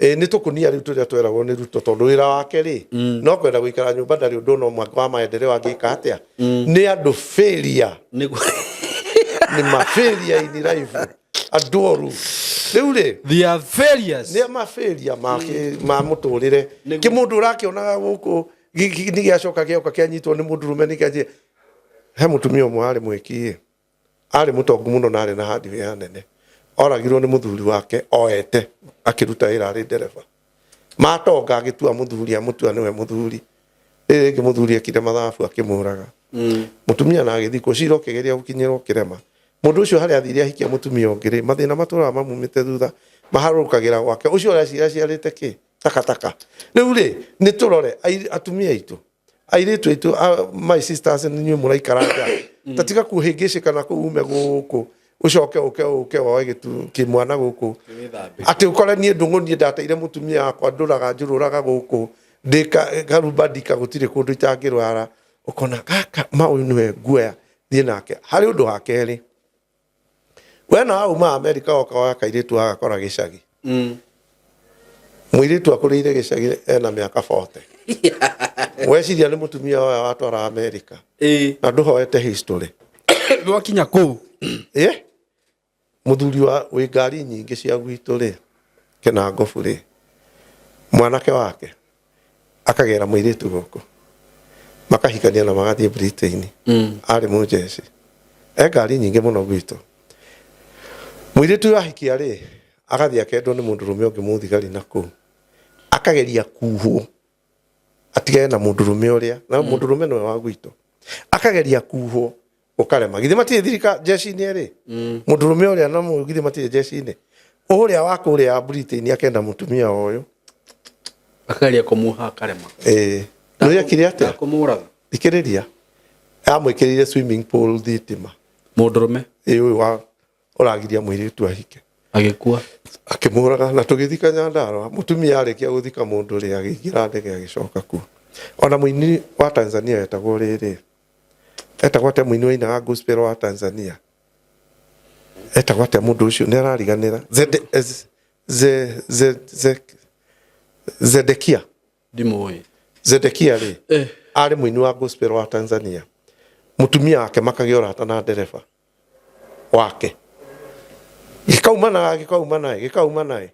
Ĩ nĩ tũkũnia rĩu tũrĩa tweragwo nĩ Ruto, tondũ wĩra wake rĩ, no kwenda gũikara nyũmba, ndarĩ ũndũ ona ũmwe wa maendeleo angĩka atĩa. Nĩ andũ failure. Nĩ ma failure in life, andũ oru rĩu rĩ. They are failures. Nĩ ma failure ma mũtũrĩre. Kĩmũndũ ũrakĩonaga gũkũ nĩ gĩacoka gĩoka kĩanyitwo nĩ mũndũrũme nĩ kĩanjia. He mũtumia ũmwe warĩ mwĩki, arĩ mũtongu mũno na arĩ na hardware nene, oragirwo nĩ mũthuri wake oete akĩruta wĩra arĩ ndereba. Matonga agĩtua mũthuri, amũtua nĩwe mũthuri. Rĩrĩ rĩngĩ mũthuri ekire mathabu akĩmũraga mũtumia na agĩthikwo. Cira ũkĩgeria gũkinyĩrwo kĩrema. Mũndũ ũcio harĩa athire ahikia mũtumia ũngĩ rĩ, mathĩna matũraga mamumĩte thutha, maharũrũkagĩra gwake ũcio ũreciria aciarĩte kĩ takataka. Rĩu rĩ, nĩ tũrore atumia aitũ, airĩtu aitũ, my sisters, nĩ inyuĩ mũraikara nja, ta tiga kũhĩngĩcĩka na kũu ume gũkũ ũcoke ũke ũke woe gĩtu kĩmwana gũkũ atĩ ũkore niĩ ndũng'ũ. Niĩ ndateire mũtumia wakwa, ndũraga njũrũraga gũkũ ndĩ karumba ndika, gũtirĩ kũndũ itangĩrwara. Ũkona gaka ma ũyũ nĩwe nguoya thiĩ nake. Harĩ ũndũ wa kerĩ, we na wauma Amerika woka woya kairĩtu agakora gĩcagi. Mũirĩtu akũrĩire gĩcagi ena mĩaka 40, weciria nĩ mũtumia woya watwara Amerika na ndũhoete history. Gwakinya kũu. Ĩ mũthuri wa wĩ ngari nyingĩ cia gwitũ rĩ, kĩnangobu rĩ. Mwanake wake akagera mũirĩtu gũkũ, makahikania na magathiĩ Britain. Arĩ mũjeshi, e ngari nyingĩ mũno gwitũ. Mũirĩtu ũyũ ahikia rĩ, agathiĩ akendwo nĩ mũndũrũme ũngĩ mũthigari na kũu, akageria kuhwo atigane na mũndũrũme ũrĩa na mũndũrũme nĩwe wa gwitũ, akageria kuhwo ũkarema. Githĩ matirĩ thirika jeshi-inĩ erĩ? Mũndũrũme ũrĩa na mũyũ githĩ matirĩ jeshi-inĩ? Ũrĩa wa kũrĩa Britain akenda mũtumia ũyũ. Akageria kũmuoha akarema. Ĩĩ, nĩ ekire atĩa? Kũmũraga. Thikĩrĩria, amwĩkĩrĩire swimming pool thitima. Mũndũrũme. Ĩĩ, ũyũ wa ũragiria mũirĩtu ahike. Agĩkua. Akĩmũraga na tũgĩthika Nyandarũa. Mũtumia arĩkia gũthika mũndũ rĩ, agĩingĩra ndege agĩcoka kuo. Ona mũini wa Tanzania etagwo rĩrĩ, etagwo atĩa mũini wainaga gospel wa Tanzania? Etagwo atĩa mũndũ ũcio? Nĩ arariganĩra. Zede, ze, ze, ze, Zedekia. Ndimũĩ. Zedekia rĩ, Eh. arĩ mũini wa gospel wa Tanzania. Mũtumia wake makagĩa ũrata na ndereba wake. Gĩkauma na gĩkauma nae, gĩkauma nae.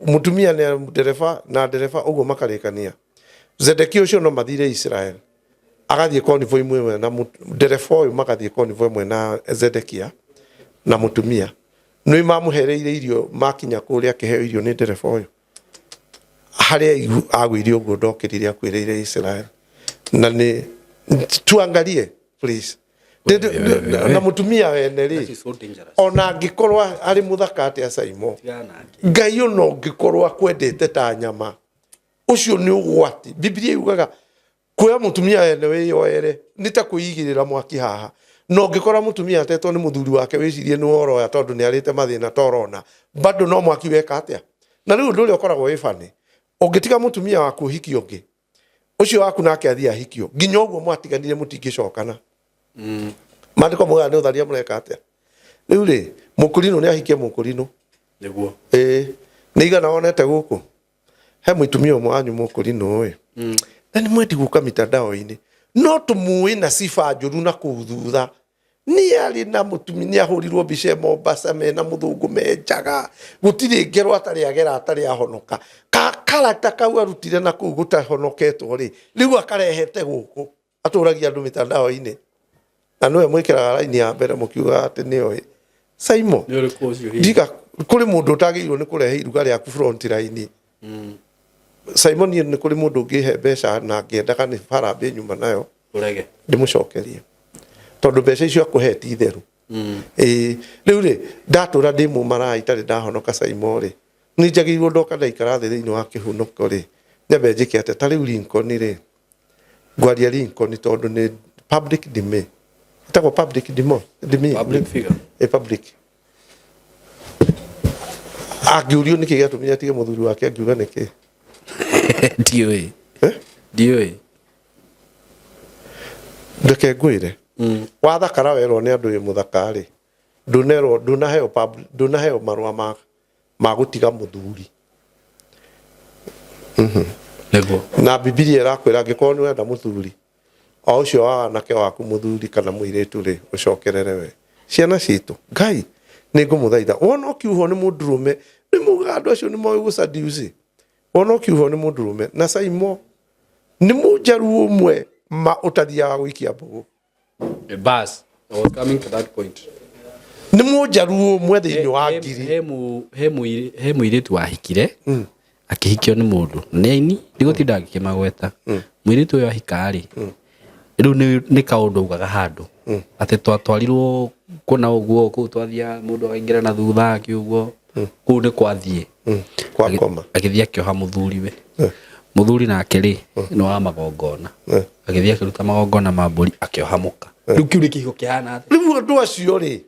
Mũtumia nĩ ndereba na ndereba ũguo makarĩkania. Zedekia ũcio no mathire Israel. Agathiĩ convoy ĩmwe na ndereba ũyũ, magathiĩ convoy ĩmwe na Zedekia na mũtumia. Nĩ mamũhereire irio, makinya kũrĩa akĩheo irio nĩ ndereba ũyũ. Harĩa agũire ũguo ndokĩrire akuĩrĩire Israel. Na nĩ tuangalie please. Na mũtumia wene rĩ, That is so dangerous. Ona angĩkorwo arĩ mũthaka atĩa, Saimo, Tigana nake. Ngai ona ũngĩkorwo akwendete ta nyama, ũcio nĩ ũgwati. Bibilia yugaga kuoya mũtumia wene wĩyoere nĩ ta kwĩigĩrĩra mwaki haha. Na ũngĩkora mũtumia atetwo nĩ mũthuri wake, wĩcirie nĩ woroya tondũ nĩ arĩte mathĩna torona bado no mwaki weka atĩa. Na rĩu ũndũ ũrĩa ũkoragwo wĩ bani, ũngĩtiga mũtumia waku ũhiki ũngĩ, ũcio waku nake athiĩ ahikio, nginya ũguo mwatiganire mũtingĩcokana. Maandĩko mugaga nĩ ũtharia mũreka atĩa. Rĩu rĩ, mũkũrinũ nĩ ahikie mũkũrinũ. Nĩguo. Ĩĩ, nĩ igana wonete gũkũ he mũtumia ũmwe wanyu mũkũrinũ ĩ, na nĩ mwendi gũka mitandao-inĩ, no tũmũĩ na sifa njũru na kũu thutha. Nĩ arĩ na mũtumia, nĩ ahũrirwo mbica e Mombasa mena mũthũngũ menjaga, gũtirĩ ngero atarĩ agera atarĩ ahonoka. Ka karata kau arutire na kũu gũtahonoketwo rĩ, rĩu akarehete gũkũ atũragia andũ mitandao-inĩ, na nĩwe mwĩkĩraga raini ya mbere mũkiugaga atĩ nĩoĩ Saimo. Nĩ ũrĩkũ ũcio hihi? Ndiga kũrĩ mũndũ ũtagĩrĩirwo nĩ kũrehe iruga rĩaku front line. Simon, niĩ nĩ kũrĩ mũndũ ũngĩhe mbeca na ngĩendaga nĩ harambĩ nyuma nayo, Ũrege. Ndĩmũcokerie tondũ mbeca icio akũhe ti theru. Ĩĩ, rĩu rĩ, ndatũra ndĩ mũmaraa itarĩ ndahonoka, Saimo rĩ, nĩ njagĩrĩirwo ndoka ndaikara thĩ thĩinĩ wa kĩhunũko rĩ, nyambe njĩke atĩa? Ta rĩu Lincoln rĩ, ngwaria Lincoln tondũ nĩ public domain, ĩtagwo public domain. Public figure. Ĩ, public. Angĩũrio nĩkĩ gĩatũmire atige mũthuri wake, angiuga nĩkĩ? Ndiũĩ. Eh? Ndiũĩ. Reke ngwĩre, wathakara werwo nĩ andũ wĩ mũthaka rĩ, ndũnerwo, ndũnaheo ndũnaheo marũa ma gũtiga mũthuri. Nĩguo. Na Bibilia ĩrakwĩra angĩkorwo nĩ wenda mũthuri o ũcio wa wanake waku, mũthuri kana mũirĩtu rĩ, ũcokerere we. Ciana citũ, Ngai nĩ ngũmũthaitha, wona ũkiuhwo nĩ mũndũrũme, nĩ mugaga andũ acio nĩ moĩ gũcaduce. Wona ũkiuhwo nĩ mũndũrũme na Saimo nĩ mũnjaruo ũmwe ma ũtathiaga gũikia mbũgũ. Bas, I was coming to that point. Nĩ mũnjaruo ũmwe thĩinĩ wa ngiri. He mũirĩtu wahikire, akĩhikio nĩ mũndũ nĩ aini, ndigũtinda ngĩkĩmagweta. Mũirĩtu ũyũ ahika rĩ, rĩu nĩ kaũndũ augaga handũ atĩ twatwarirwo kũna ũguo kũu twathiaga, mũndũ akaingĩra na thutha akiũguo kũu nĩ kwathiĩ. Kwa ngoma. Agĩthiĩ akĩoha mũthuriwe. Mũthuri nake rĩ, nĩ wa magongona, agĩthiĩ akĩruta magongona ma mbũri, akĩoha mũka. Rĩu kĩu nĩ kĩhiko kĩhana atĩa? Rĩu andũ acio rĩ,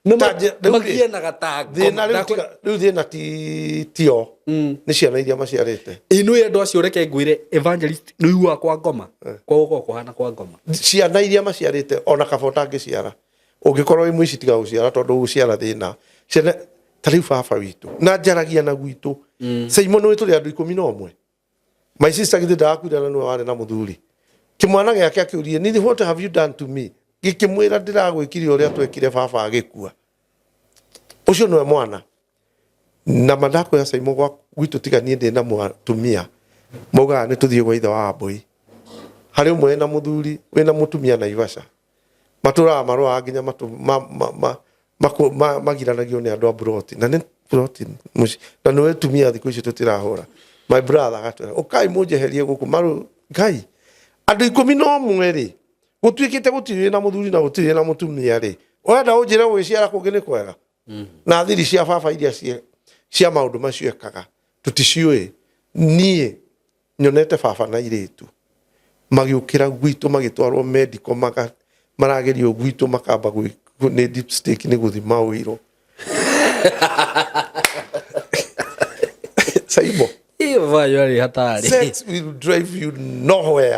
rĩu rĩ, Magianaga ta thĩna rĩu ngoma. Rĩu thĩna ti tio, nĩ ciana iria maciarĩte. Ĩ nĩ andũ acio, reke ngwĩre, evangelist, nĩ ũiguaga kwa ngoma kwa gũkorwo kũhana kwa ngoma. Ciana iria maciarĩte, ona kaba ũtangĩciara, ũngĩkorwo wĩ mũici, tiga gũciara tondũ ũgũciara thĩna. Ciana ta rĩu baba witũ na njaragia na gwitũ, Saimo, nĩ tũrĩ andũ 11. My sister githĩ ndarakwire na nĩwe warĩ na mũthuri? Kĩmwana gĩake akĩũrie, "Nini, what have you done to me?" Gĩkĩmwĩra, "Ndĩragwĩkire ũrĩa twekire baba agĩkua." Ũcio nĩwe mwana. Na mandakwĩra Saimo gwa gwitũ tiga niĩ ndĩ na mũtumia maugaga nĩ tũthiĩ gwa ithe wa Wambũi harĩ ũmwe wĩna mũthuri wĩna mũtumia Naivasha matũraga marũaga nginya matũ ma, ma, ma, makũ- ma, magiranagio nĩ andũ a buroti na nĩ buroti mũciĩ na nĩ tumia thikũ ici tũtirahũra. My brother agatwĩra ũkai mũnjeherie gũkũ maru ngai andũ 11 rĩ gũtuĩkĩte gũtirĩ na mũthuri na gũtirĩ na mũtumia rĩ ũrenda ũnjĩre gwĩciara kũngĩ nĩ kwega na thiri cia baba iria cia maũndũ macio ekaga tũticiũĩ. Niĩ nyonete baba na irĩtu magĩũkĩra gwitũ magĩtwarwo medical maragerio gwitũ makamba nĩ dipstick nĩ gũthima ũiro. Saimo. Hatari. Sex will drive you nowhere.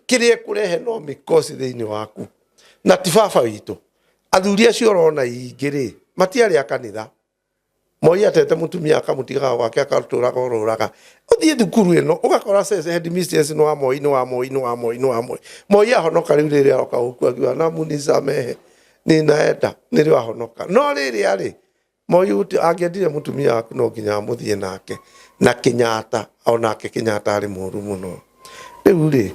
Kĩrĩa ĩkũrehe no mĩkosi thĩinĩ waku. Na ti baba witũ. Athuri acio ũrona ingĩ rĩ, matiarĩ a kanitha. Moi atete mũtumia akamũtigaga gwake akatũraga orũraga. Ũthiĩ thukuru ĩno ũgakora cece headmistress nĩ wa Moi nĩ wa Moi nĩ wa Moi nĩ wa Moi. Moi ahonoka rĩu rĩrĩa oka gũkua akiuga na munisamehe ninaenda nĩrĩo ahonoka. No rĩrĩa rĩ Moi angĩendire mũtumia waku no nginya amũthiĩ nake na Kenyatta onake Kenyatta arĩ mũru mũno. Rĩu rĩ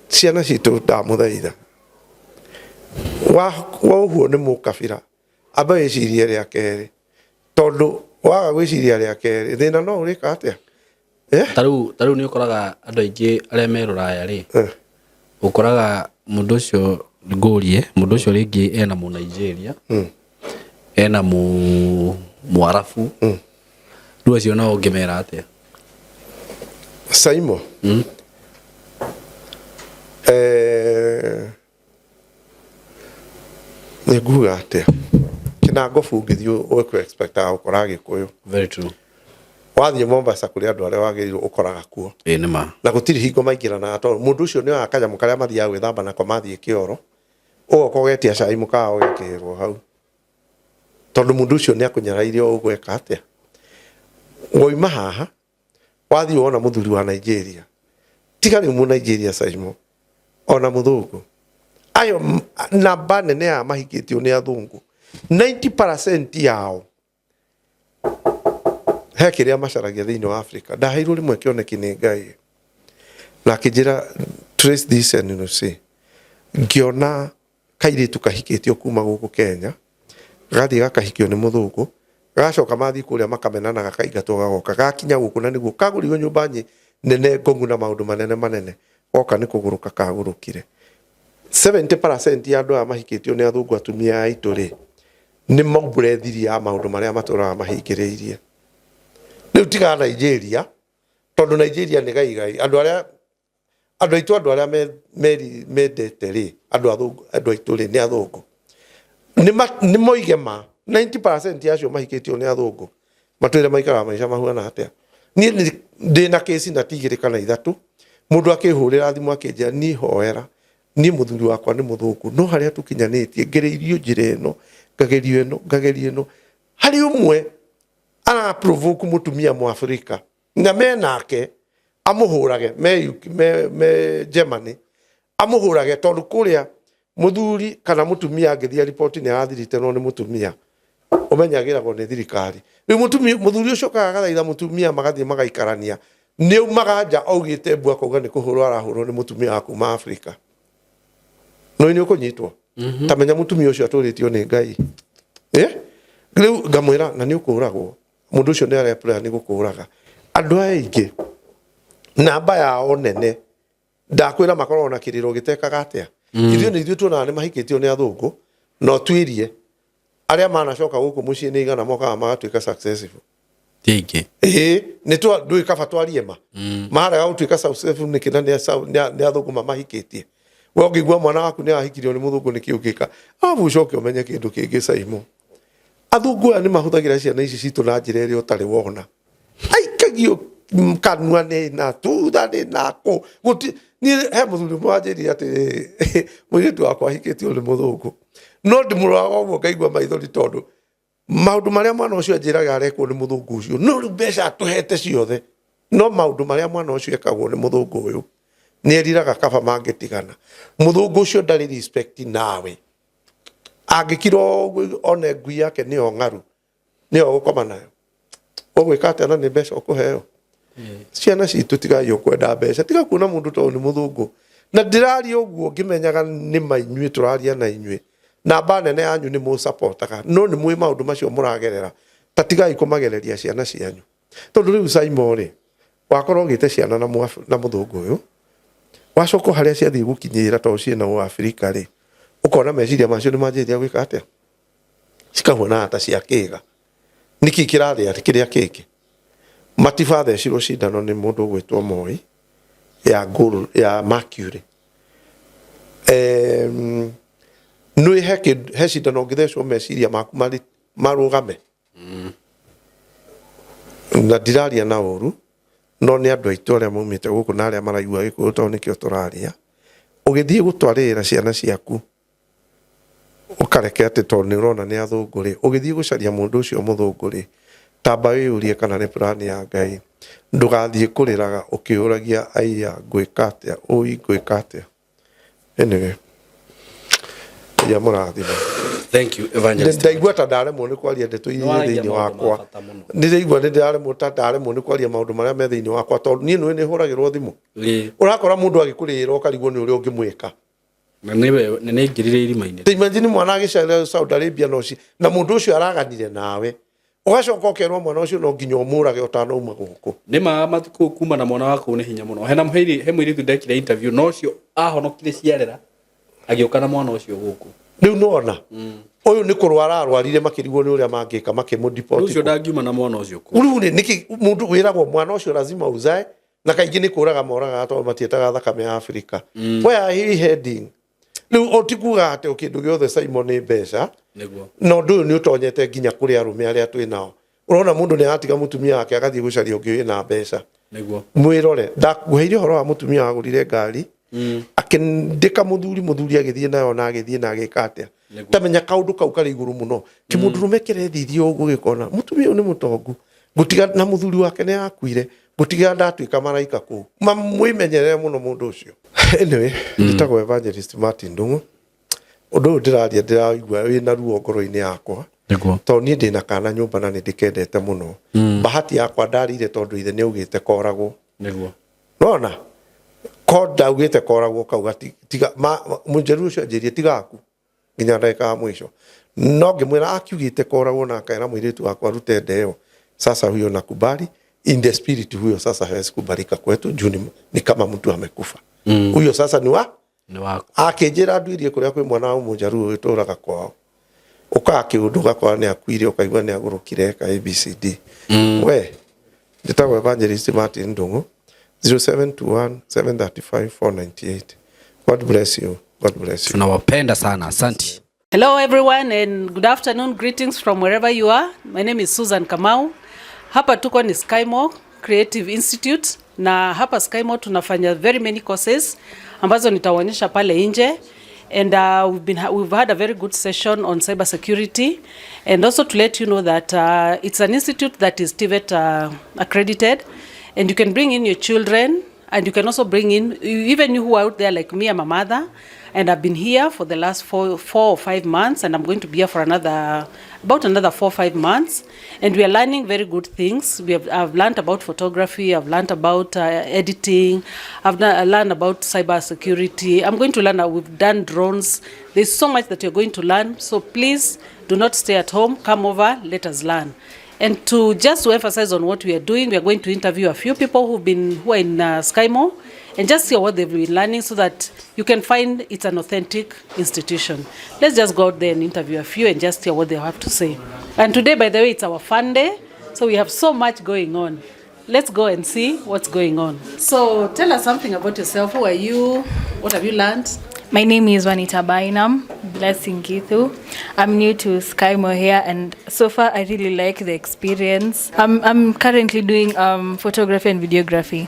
ciana citũ ndamũthaitha wa ũguo nĩ mũkabira amba wĩcirie rĩa kerĩ tondũ waga gwĩciria rĩa kerĩ thĩna no ũrĩka atĩa? Ta rĩu nĩ ũkoraga andũ aingĩ arĩa me rũraya rĩ, ũkoraga mũndũ ũcio ngũrie mũndũ ũcio rĩngĩ ena mũ Nigeria, ena mũ Mwarabu, rĩu acio nao ũngĩmera atĩa? Saimo, nĩ nguga atĩa kĩnangobu ũngĩthiĩ ũkũ expectaga gũkora Gĩkũyũ. Very true. Wathiĩ Mombasa kũrĩ andũ arĩa wagĩrĩirwo ũkoraga kuo. Ĩĩ nĩ ma. Na gũtirĩ hingo maingĩranaga tondũ mũndũ ũcio nĩ oyaga kanyamũ karĩa mathiaga gwĩthamba nako mathiĩ kĩoro ũgoka ũgetia cai mũkawa ũgekĩrwo hau tondũ mũndũ ũcio nĩ akũnyaraire o ũgweka atĩa. Woima haha wathiĩ wona mũthuri wa Nigeria tiga rĩu mũ Nigeria Saimo ona mũthũngũ ayo namba nene ya mahikĩtio nĩ athũngũ 90% yao he kĩrĩa macaragia thĩinĩ wa Africa. Ndaheirwo rĩmwe kĩoneki nĩ Ngai na akĩnjĩra, "Trace this and you see." Ngĩona kairĩtu kahikĩtio kuma gũkũ Kenya gathiĩ gakahikio nĩ mũthũngũ gacoka mathiĩ kũrĩa makamenana gakaingatwo gagoka gakinya gũkũ na nĩguo kagũrirwo nyũmba nene ngongu na maũndũ manene manene goka nĩ kũgũrũka kagũrũkire. 70% ya andũ aya mahikĩtio nĩ athũngũ atumia aitũ rĩ nĩ maumbũre thiri ya maũndũ marĩa matũraga mahingĩrĩirie. Rĩu tiga Nigeria tondũ Nigeria nĩ gaigai andũ arĩa andũ aitũ andũ arĩa mendete rĩ andũ athũngũ andũ aitũ rĩ nĩ athũngũ nĩ moige ma 90% ya acio mahikĩtio nĩ athũngũ matwĩre maikaraga maica mahuana atĩa. Niĩ ndĩ na kĩci na ti igĩrĩ kana ithatũ mũndũ akĩhũrĩra thimũ akĩnjĩra niĩ hoera niĩ mũthuri wakwa nĩ mũthũngũ no harĩa tũkinyanĩtie ngereirio njĩra ĩno ngagerio ĩno ngagerio ĩno harĩ ũmwe ara provoke mũtumia mũafrika na menake amũhũrage me Germany amũhũrage tondũ kũrĩa mũthuri kana mũtumia angĩthiĩ riboti nĩ arathirite no nĩ mũtumia ũmenyagĩragwo nĩ thirikari. Rĩu mũtumia mũthuri ũcio okaga agathaitha mũtumia magathiĩ magaikarania nĩ aumaga nja augĩte mbu akauga nĩ kũhũrwo arahũrwo nĩ mũtumia wa kuma Afrika no nĩ ũkũnyitwo ta menya mũtumia ũcio atũrĩtio nĩ Ngai. Rĩu ngamwĩra na nĩ ũkũragwo mũndũ ũcio nĩ areplan gũkũraga. Andũ aya aingĩ namba yao nene ndakwĩra makoragwo na kĩrĩro gĩtekaga atĩa. Ithuĩ nĩ ithuĩ tuonaga nĩ mahikĩtio nĩ athũngũ no tuirie arĩa manacoka gũkũ mũciĩ nĩ igana mokaga magatuĩka successful. Ti aingĩ. Ĩĩ nĩ twa ndũĩ kaba twarie ma marega gũtuĩka successful nĩkĩ na nĩ athũngũ mamahikĩtie. We ũngĩigua mwana waku nĩ ahikirio nĩ mũthũngũ nĩkĩ ũngĩka arabu ũcoke ũmenye kĩndũ kĩngĩ Saimo athũngũ aya nĩ mahũthagĩra ciana ici citũ na njĩra ĩrĩa ũtarĩ wona aikagio kanua nĩ na thutha nĩ na kũ gũti niĩ he mũthuri ũmwe wanjĩrire atĩ mũirĩtu wakwa ahikĩtio nĩ mũthũngũ no ndĩmũroraga ũguo ngaigua maithori tondũ maũndũ marĩa mwana ũcio anjĩraga arekwo nĩ mũthũngũ ũcio no rĩu mbeca atũhete ciothe no maũndũ marĩa mwana ũcio ekagwo nĩ mũthũngũ ũyũ nĩ eriraga kaba mangĩtigana. Mũthũngũ ũcio ndarĩ respect nawe angĩkira ũguo one ngui yake nĩyo ng'aru nĩyo gũkoma nayo. Ũgwĩka atĩa na nĩ mbeca ũkũheo? Ciana citũ tigai ũkwenda mbeca, tiga kuona mũndũ tondũ nĩ mũthũngũ. Na ndĩraria ũguo ngĩmenyaga nĩ ma inyuĩ tũraria na inyuĩ, namba nene yanyu nĩ mũsapotaga, no nĩ mwĩ maũndũ macio mũragerera, ta tigai kũmagereria ciana cianyu. Tondũ rĩu Saimo rĩ, wakorwo ũgĩte ciana na na mũthũngũ ũyũ, wacoka harĩa ciathiĩ gũkinyĩra tondũ ciĩna Ũabirika rĩ, ũkona meciria macio nĩ manjĩrĩria gwĩka atĩa, cikahuana ta cia kĩga. Nĩkĩ kĩrarĩa kĩrĩa kĩngĩ? Matibathecirwo cindano nĩ mũndũ ũgwĩtwo Moi ya gold ya mercury. Nĩ he cindano ũngĩthecwo meciria maku marũgame. Na ndiraria na ũru, no nĩ andũ aitũ arĩa maumĩte gũkũ na arĩa maraigua Gĩkũyũ tondũ nĩkĩo tũraria. Ũgĩthiĩ gũtwarĩrĩra ciana ciaku, ũkareke atĩ tondũ nĩ ũrona nĩ athũngũ rĩ, ũgĩthiĩ gũcaria mũndũ ũcio mũthũngũ rĩ, tamba wĩyũrie kana nĩ plan ya Ngai. Ndũgathiĩ kũrĩraga ũkĩũragia aiya ngwĩka atĩa, ũi ngwĩka atĩa. Anyway, ya mũrathime. Thank you, Evangelist. Ndaigua ta ndaremwo nĩ kwaria ndeto iria irĩ thĩinĩ wakwa. Nĩ ndaigua nĩ ndĩraremwo ta ndaremwo nĩ kwaria maũndũ marĩa me thĩinĩ wakwa tondũ niĩ nĩũĩ nĩ hũragĩrwo thimũ. Ũrakora mũndũ agĩkũrĩra ũkarigwo nĩ ũrĩa ũngĩmwĩka. Na nĩwe nĩ aingĩrire irima-inĩ. Ta imagine mwana agĩcaria Saudi Arabia no na mũndũ ũcio araganire nawe. Ũgacoka ũkerwo mwana ũcio no nginya ũmũrage ũtanauma gũkũ. Nĩ ma matukũ kuma na mwana waku nĩ hinya mũno. Hena he mũirĩtu ndekire interview no ũcio ahonokire ciarera agĩũka na mwana ũcio gũkũ. Rĩu nĩwona ũyũ nĩ kũrwara arwarire makĩrigwo nĩ ũrĩa mangĩka makĩmũ-deport. Ũcio ndangiuma na mwana ũcio kũ. Rĩu rĩ nĩkĩ mũndũ wĩragwo mwana ũcio lazima uzae, na kaingĩ nĩ kũraga moragaga tondũ matietaga thakame ya Afrika. Where are we heading? Rĩu o ti kuga atĩ o kĩndũ gĩothe Simon nĩ mbeca. Nĩguo. Na ũndũ ũyũ nĩ ũtonyete nginya kũrĩ arũme arĩa twĩ nao. Ũrona mũndũ nĩ aratiga mũtumia wake agathiĩ gũcaria ũngĩ wĩna mbeca. Nĩguo. Mwĩrore, ndakuheire ũhoro wa mũtumia wagũrire ngari, akĩndĩka mũthuri, mũthuri agĩthiĩ nayo na agĩthiĩ na agĩka atĩa. Tamenya kaũndũ kau karĩ igũrũ mũno. Kĩmũndũrũme kĩrethithia ũguo gĩkona mũtumia ũyũ nĩ mũtongu, ngũtiga na mũthuri wake nĩ akuire, ngũtiga ndatuĩka maraika kũu. Mwĩmenyerere mũno mũndũ ũcio. Anyway, njĩtagwo Evangelist Martin Ndung'u. Ũndũ ũyũ ndĩraria ndĩraigua wĩna ruo ngoro-inĩ yakwa. Tondũ niĩ ndĩna kana nyũmba na nĩ ndĩkendete mũno. Bahati yakwa ndarĩire tondũ ithe nĩ augĩte koragwo. Nĩguo. Nona ko ndaugĩte koragwo kauga tiga mũnjeru ũcio anjĩrie tigaku nginya ndagĩka ya mũico. No ngĩmwĩra akiugĩte koragwo na akera mũirĩtu wakwa arute ndeo. Sasa huyo nakubali in the spirit, huyo sasa hawezi kubalika kwetu juu ni kama mtu amekufa. Huyo sasa ni wa akĩnjĩra nduirie kũrĩa kwĩ mwana wa mũnjaruo wĩtũraga kwao. Ũkaga kĩũndũ ũgakora nĩ akuire ũkaigua nĩ agũrũkire eka ABCD. We njĩtagwo Evangelist Martin Ndung'u 0721 735 498. God bless you. God bless you. Tunawapenda sana. Asante. Hello everyone and good afternoon. Greetings from wherever you are. My name is Susan Kamau. Hapa tuko ni Skymo Creative Institute na hapa Skymo tunafanya very many courses ambazo nitawaonyesha pale nje. And we've had a very good session on cyber security, and also to let you know that it's an institute that is TVET accredited, and you can bring in your children, and you can also bring in even you who are out there like me. I'm a mother, and I've been here for the last four or 5 months, and I'm going to be here for about another 4 or 5 months. And we are learning very good things. I've learned about photography, I've learned about editing, I've learned about cyber security. I'm going to learn, we've done drones. There's so much that you're going to learn. So please do not stay at home. Come over, let us learn. And to just to emphasize on what we are doing, we are going to interview a few people who are in Skymo, and just hear what they've been learning so that you can find it's an authentic institution. Let's just go out there and interview a few and just hear what they have to say. And today, by the way, it's our fun day, so we have so much going on. Let's go and see what's going on. So tell us something about yourself. Who are you? What have you learned? My name is Juanita Bainam, Blessing Githu. I'm new to Skymo here, and so far I really like the experience. I'm currently doing photography and videography.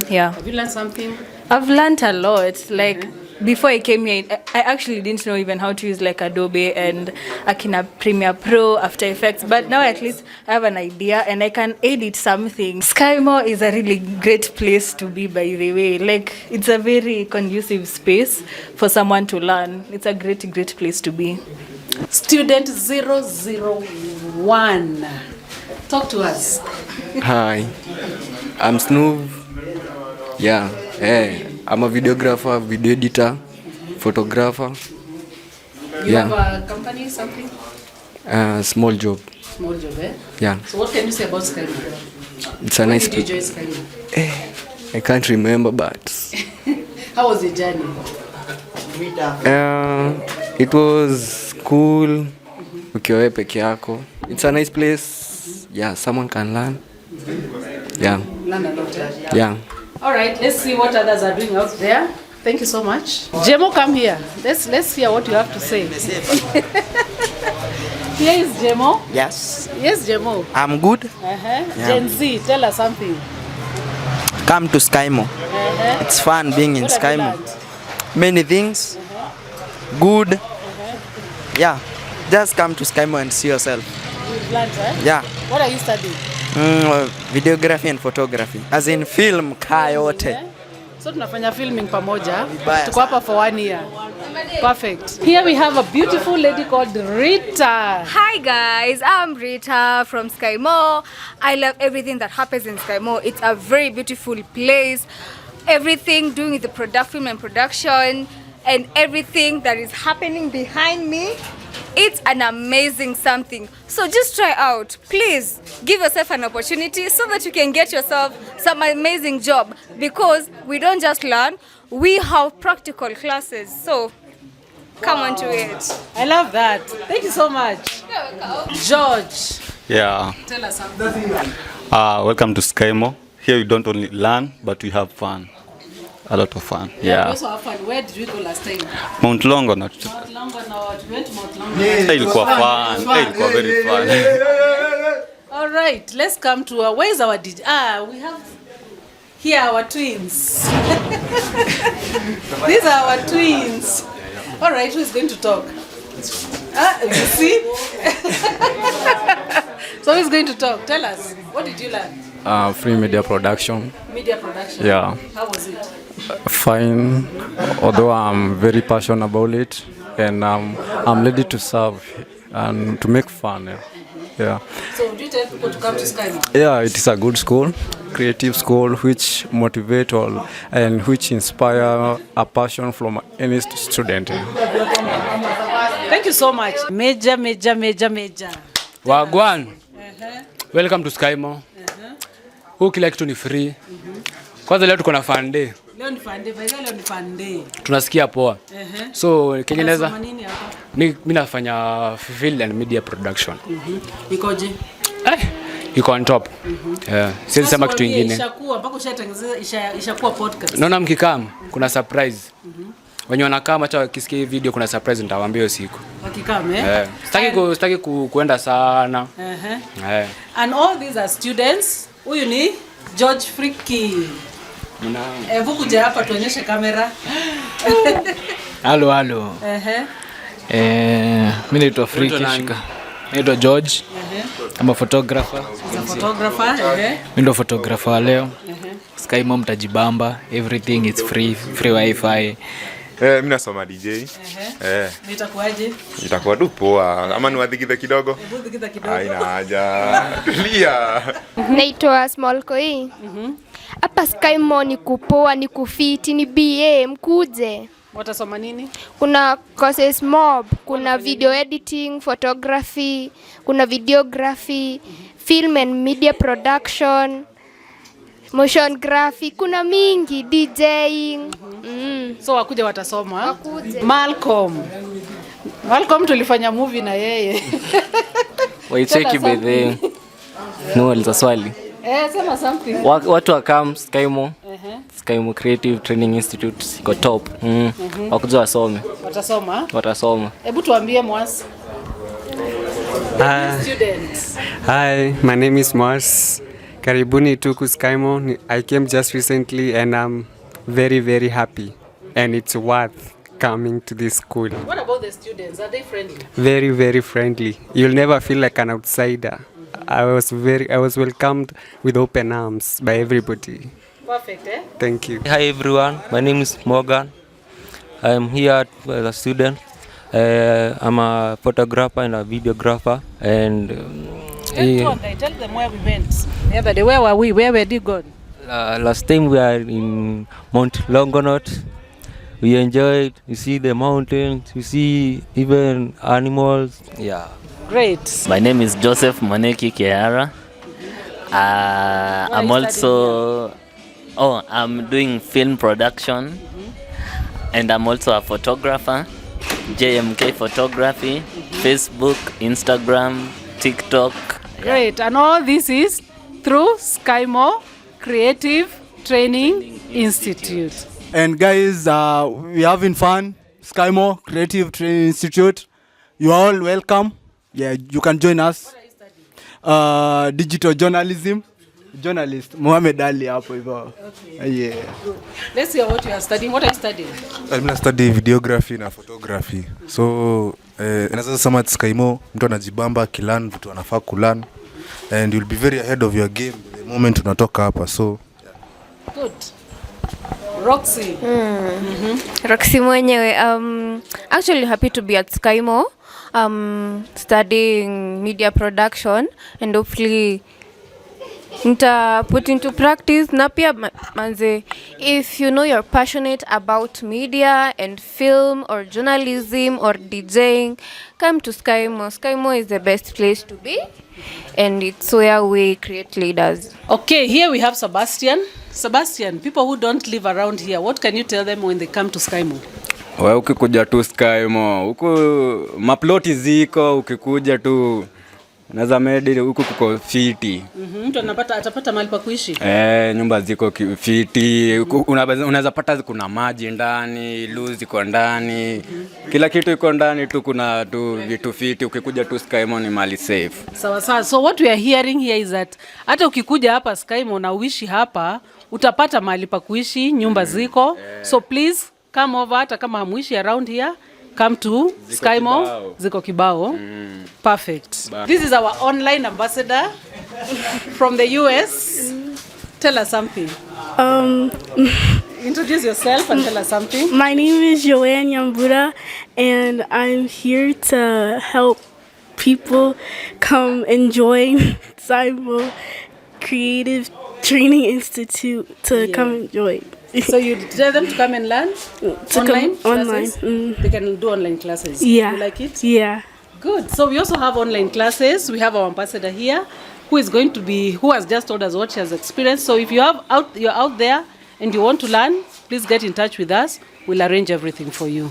Yeah. Have you learned something? I've learned a lot. Like before I came here, I actually didn't know even how to use like Adobe and Akina Premiere Pro, After Effects, but now at least I have an idea and I can edit something. Skymo is a really great place to be, by the way. Like, it's a very conducive space for someone to learn. It's a great, great place to be. Student 001, talk to us. Hi, I'm Snoov. Yeah, hey, I'm a videographer, video editor, photographer. You Yeah. have a company, something? Small job. Small job, eh? Yeah, So what can you say about Skymo? It's a When nice. did you join Skymo? I can't remember, but How was the journey? It was cool. Ukiwa wewe peke yako. It's a nice place. Yeah, someone can learn. Yeah, Learn a lot, eh? Yeah. All right, let's see what others are doing out there. Thank you so much. Jemo, come here. Let's hear what you have to say. Here is Jemo. Yes, Yes, Jemo. I'm good. Yeah. Gen Z, tell us something. Come to Skymo. It's fun being in What have you Skymo. learned? Many things. Good. Yeah. Just come to Skymo and see yourself. You've learned, eh? Yeah. What are you studying? Videography and photography. As in film kaa yote. Eh? So tunafanya filming pamoja. Vibaya. Tuko hapa for one year. Perfect. Here we have a beautiful lady called Rita. Hi guys, I'm Rita from Skymo. I love everything that happens in Skymo. It's a very beautiful place. Everything doing with the product, film and production, and everything that is happening behind me. It's an amazing something. So just try out. Please give yourself an opportunity so that you can get yourself some amazing job, because we don't just learn, we have practical classes. So come on to it. I love that. Thank you so much. George. Yeah. Tell us something. Welcome to Skymo. Here you don't only learn, but we have fun. A lot of fun. Yeah. We Yeah. also have fun. Where did we go last time? Mount Longonot. Mount Longonot. We went to Mount Longonot. Hey, ilikuwa fun. Hey, ilikuwa very fun. All right, let's come to our, where is our DJ? Ah, we have here our twins. These are our twins. All right, who is going to talk? Ah, you see? So who is going to talk? Tell us, what did you learn? Free media production. Media production. Yeah. How was it? Fine, although I'm very passionate about it, and I'm ready to serve and to make fun. Yeah. Yeah. So would you tell people to come to Skymo? Yeah, it is a good school, creative school, which motivate all and which inspire a passion from any student. Thank you so much. Major, major, major, major. Wagwan. Welcome to Skymo. Huu kila kitu ni free. Kwanza leo tuko na fun day. Leo ni fun day, by the way, leo ni fun day. Tunasikia poa. So kenye naweza Unasoma nini hapa? mi nafanya film and media production. Ikoje? Iko on top. Yeah. Siwezi sema kitu Tuambie, ingine. Ishakuwa mpaka ushatengeneza ishakuwa podcast. Naona mkikam kuna surprise. Wenye wanakaa hata wakisikia hii video kuna surprise nitawaambia hiyo siku. Wakikam, eh? Yeah. Sitaki kuenda sana. Yeah. And all these are students. Huyu ni George Friki. Hebu kuja hapa tuonyeshe kamera. Halo, halo. Mi naitwa Friki Unaitwa nani? Shika. Naitwa George. I'm a photographer. He's a photographer. Mi ndo photographer wa leo. Skymo mtajibamba, everything is free, free wifi. Mi nasoma DJ. Nitakuaje? Itakuwa tu poa ama niwadhikithe kidogo? Hebu dhikitha kidogo. Haina haja. Tulia. Naitwa Small Koi. Hapa Skymo ni kupoa, ni kufiti, ni BA, mkuje. Watasoma nini? Kuna courses mob, kuna video editing, photography, kuna videography, film and media production, motion graphic, kuna mingi, DJing. So wakuja watasoma. Wakuje. Malcolm. Malcolm tulifanya movie na yeye. Waicheki by the no, uliza swali. Sema something. Watu wa kam Skymo. Skymo Creative Training Institute iko top. Wakuja wasome. Watasoma. Watasoma. Hebu tuambie Mwas. Students. Hi, my name is Mars. Karibuni tu ku Skymo. I came just recently and I'm very, very happy. And it's worth coming to this school. What about the students? Are they friendly? Very, very friendly. You'll never feel like an outsider. I was welcomed with open arms by everybody. Perfect, eh? Thank you. Hi everyone, my name is Morgan. I am here as a student. I'm a photographer and a videographer. And Tell them where we went. The other day, where were we? Where were you gone? Last time we are in Mount Longonot. We enjoyed. You see the mountains. You see even animals. Yeah. Great. My name is Joseph Moneki Kehara. I'm What are you also oh, I'm doing film production, and I'm also a photographer. JMK Photography, Facebook, Instagram, TikTok. Great. And all this is through Skymo Creative Training Institute. And guys, we're having fun. Skymo Creative Training Institute. You are all welcome. Yeah, you can join us. Digital journalism. Journalist Mohamed Ali hapo hivyo. Yeah. Let's hear what you are studying. What are you studying? Mimi na study videography na photography, so naweza sema at Skymo mtu anajibamba akilearn vitu anafaa kulearn, and you'll be very ahead of your game the moment unatoka hapa, so Good. Roxy. Roxy mwenyewe. Actually happy to be at Skymo, studying media production, and hopefully nita put into practice. Na pia manze, if you know you're passionate about media and film or journalism or DJing, come to Skymo. Skymo is the best place to be, and it's where we create leaders. Okay, here we have Sebastian. Sebastian, people who don't live around here, what can you tell them when they come to Skymo? We ukikuja tu Skymo, huku maploti ziko, ukikuja tu naweza medi huku kuko fiti. Mtu anapata atapata mahali pa kuishi. Eh, nyumba ziko fiti, unaweza pata kuna maji ndani, loo ziko ndani, kila kitu iko ndani tu, kuna tu vitu fiti. Ukikuja tu Skymo ni mali safe. Sawa sawa. So what we are hearing here is that hata ukikuja hapa Skymo na uishi hapa, utapata mahali pa kuishi, nyumba ziko. So please come over, hata kama hamuishi around here, come to Ziko Skymo. Kibao. Ziko kibao. Perfect. This is our online ambassador from the US. Tell us something. Introduce yourself and tell us something. My name is Joanne Yambura, and I'm here to help people come and join Skymo Creative Training Institute to come and join. So you tell them to come and learn To online come online. classes? They can do online classes. Yeah. You like it? Yeah. Good. So we also have online classes. We have our ambassador here who is going to be who has just told us what she has experienced. So if you're out there and you want to learn, please get in touch with us. We'll arrange everything for you.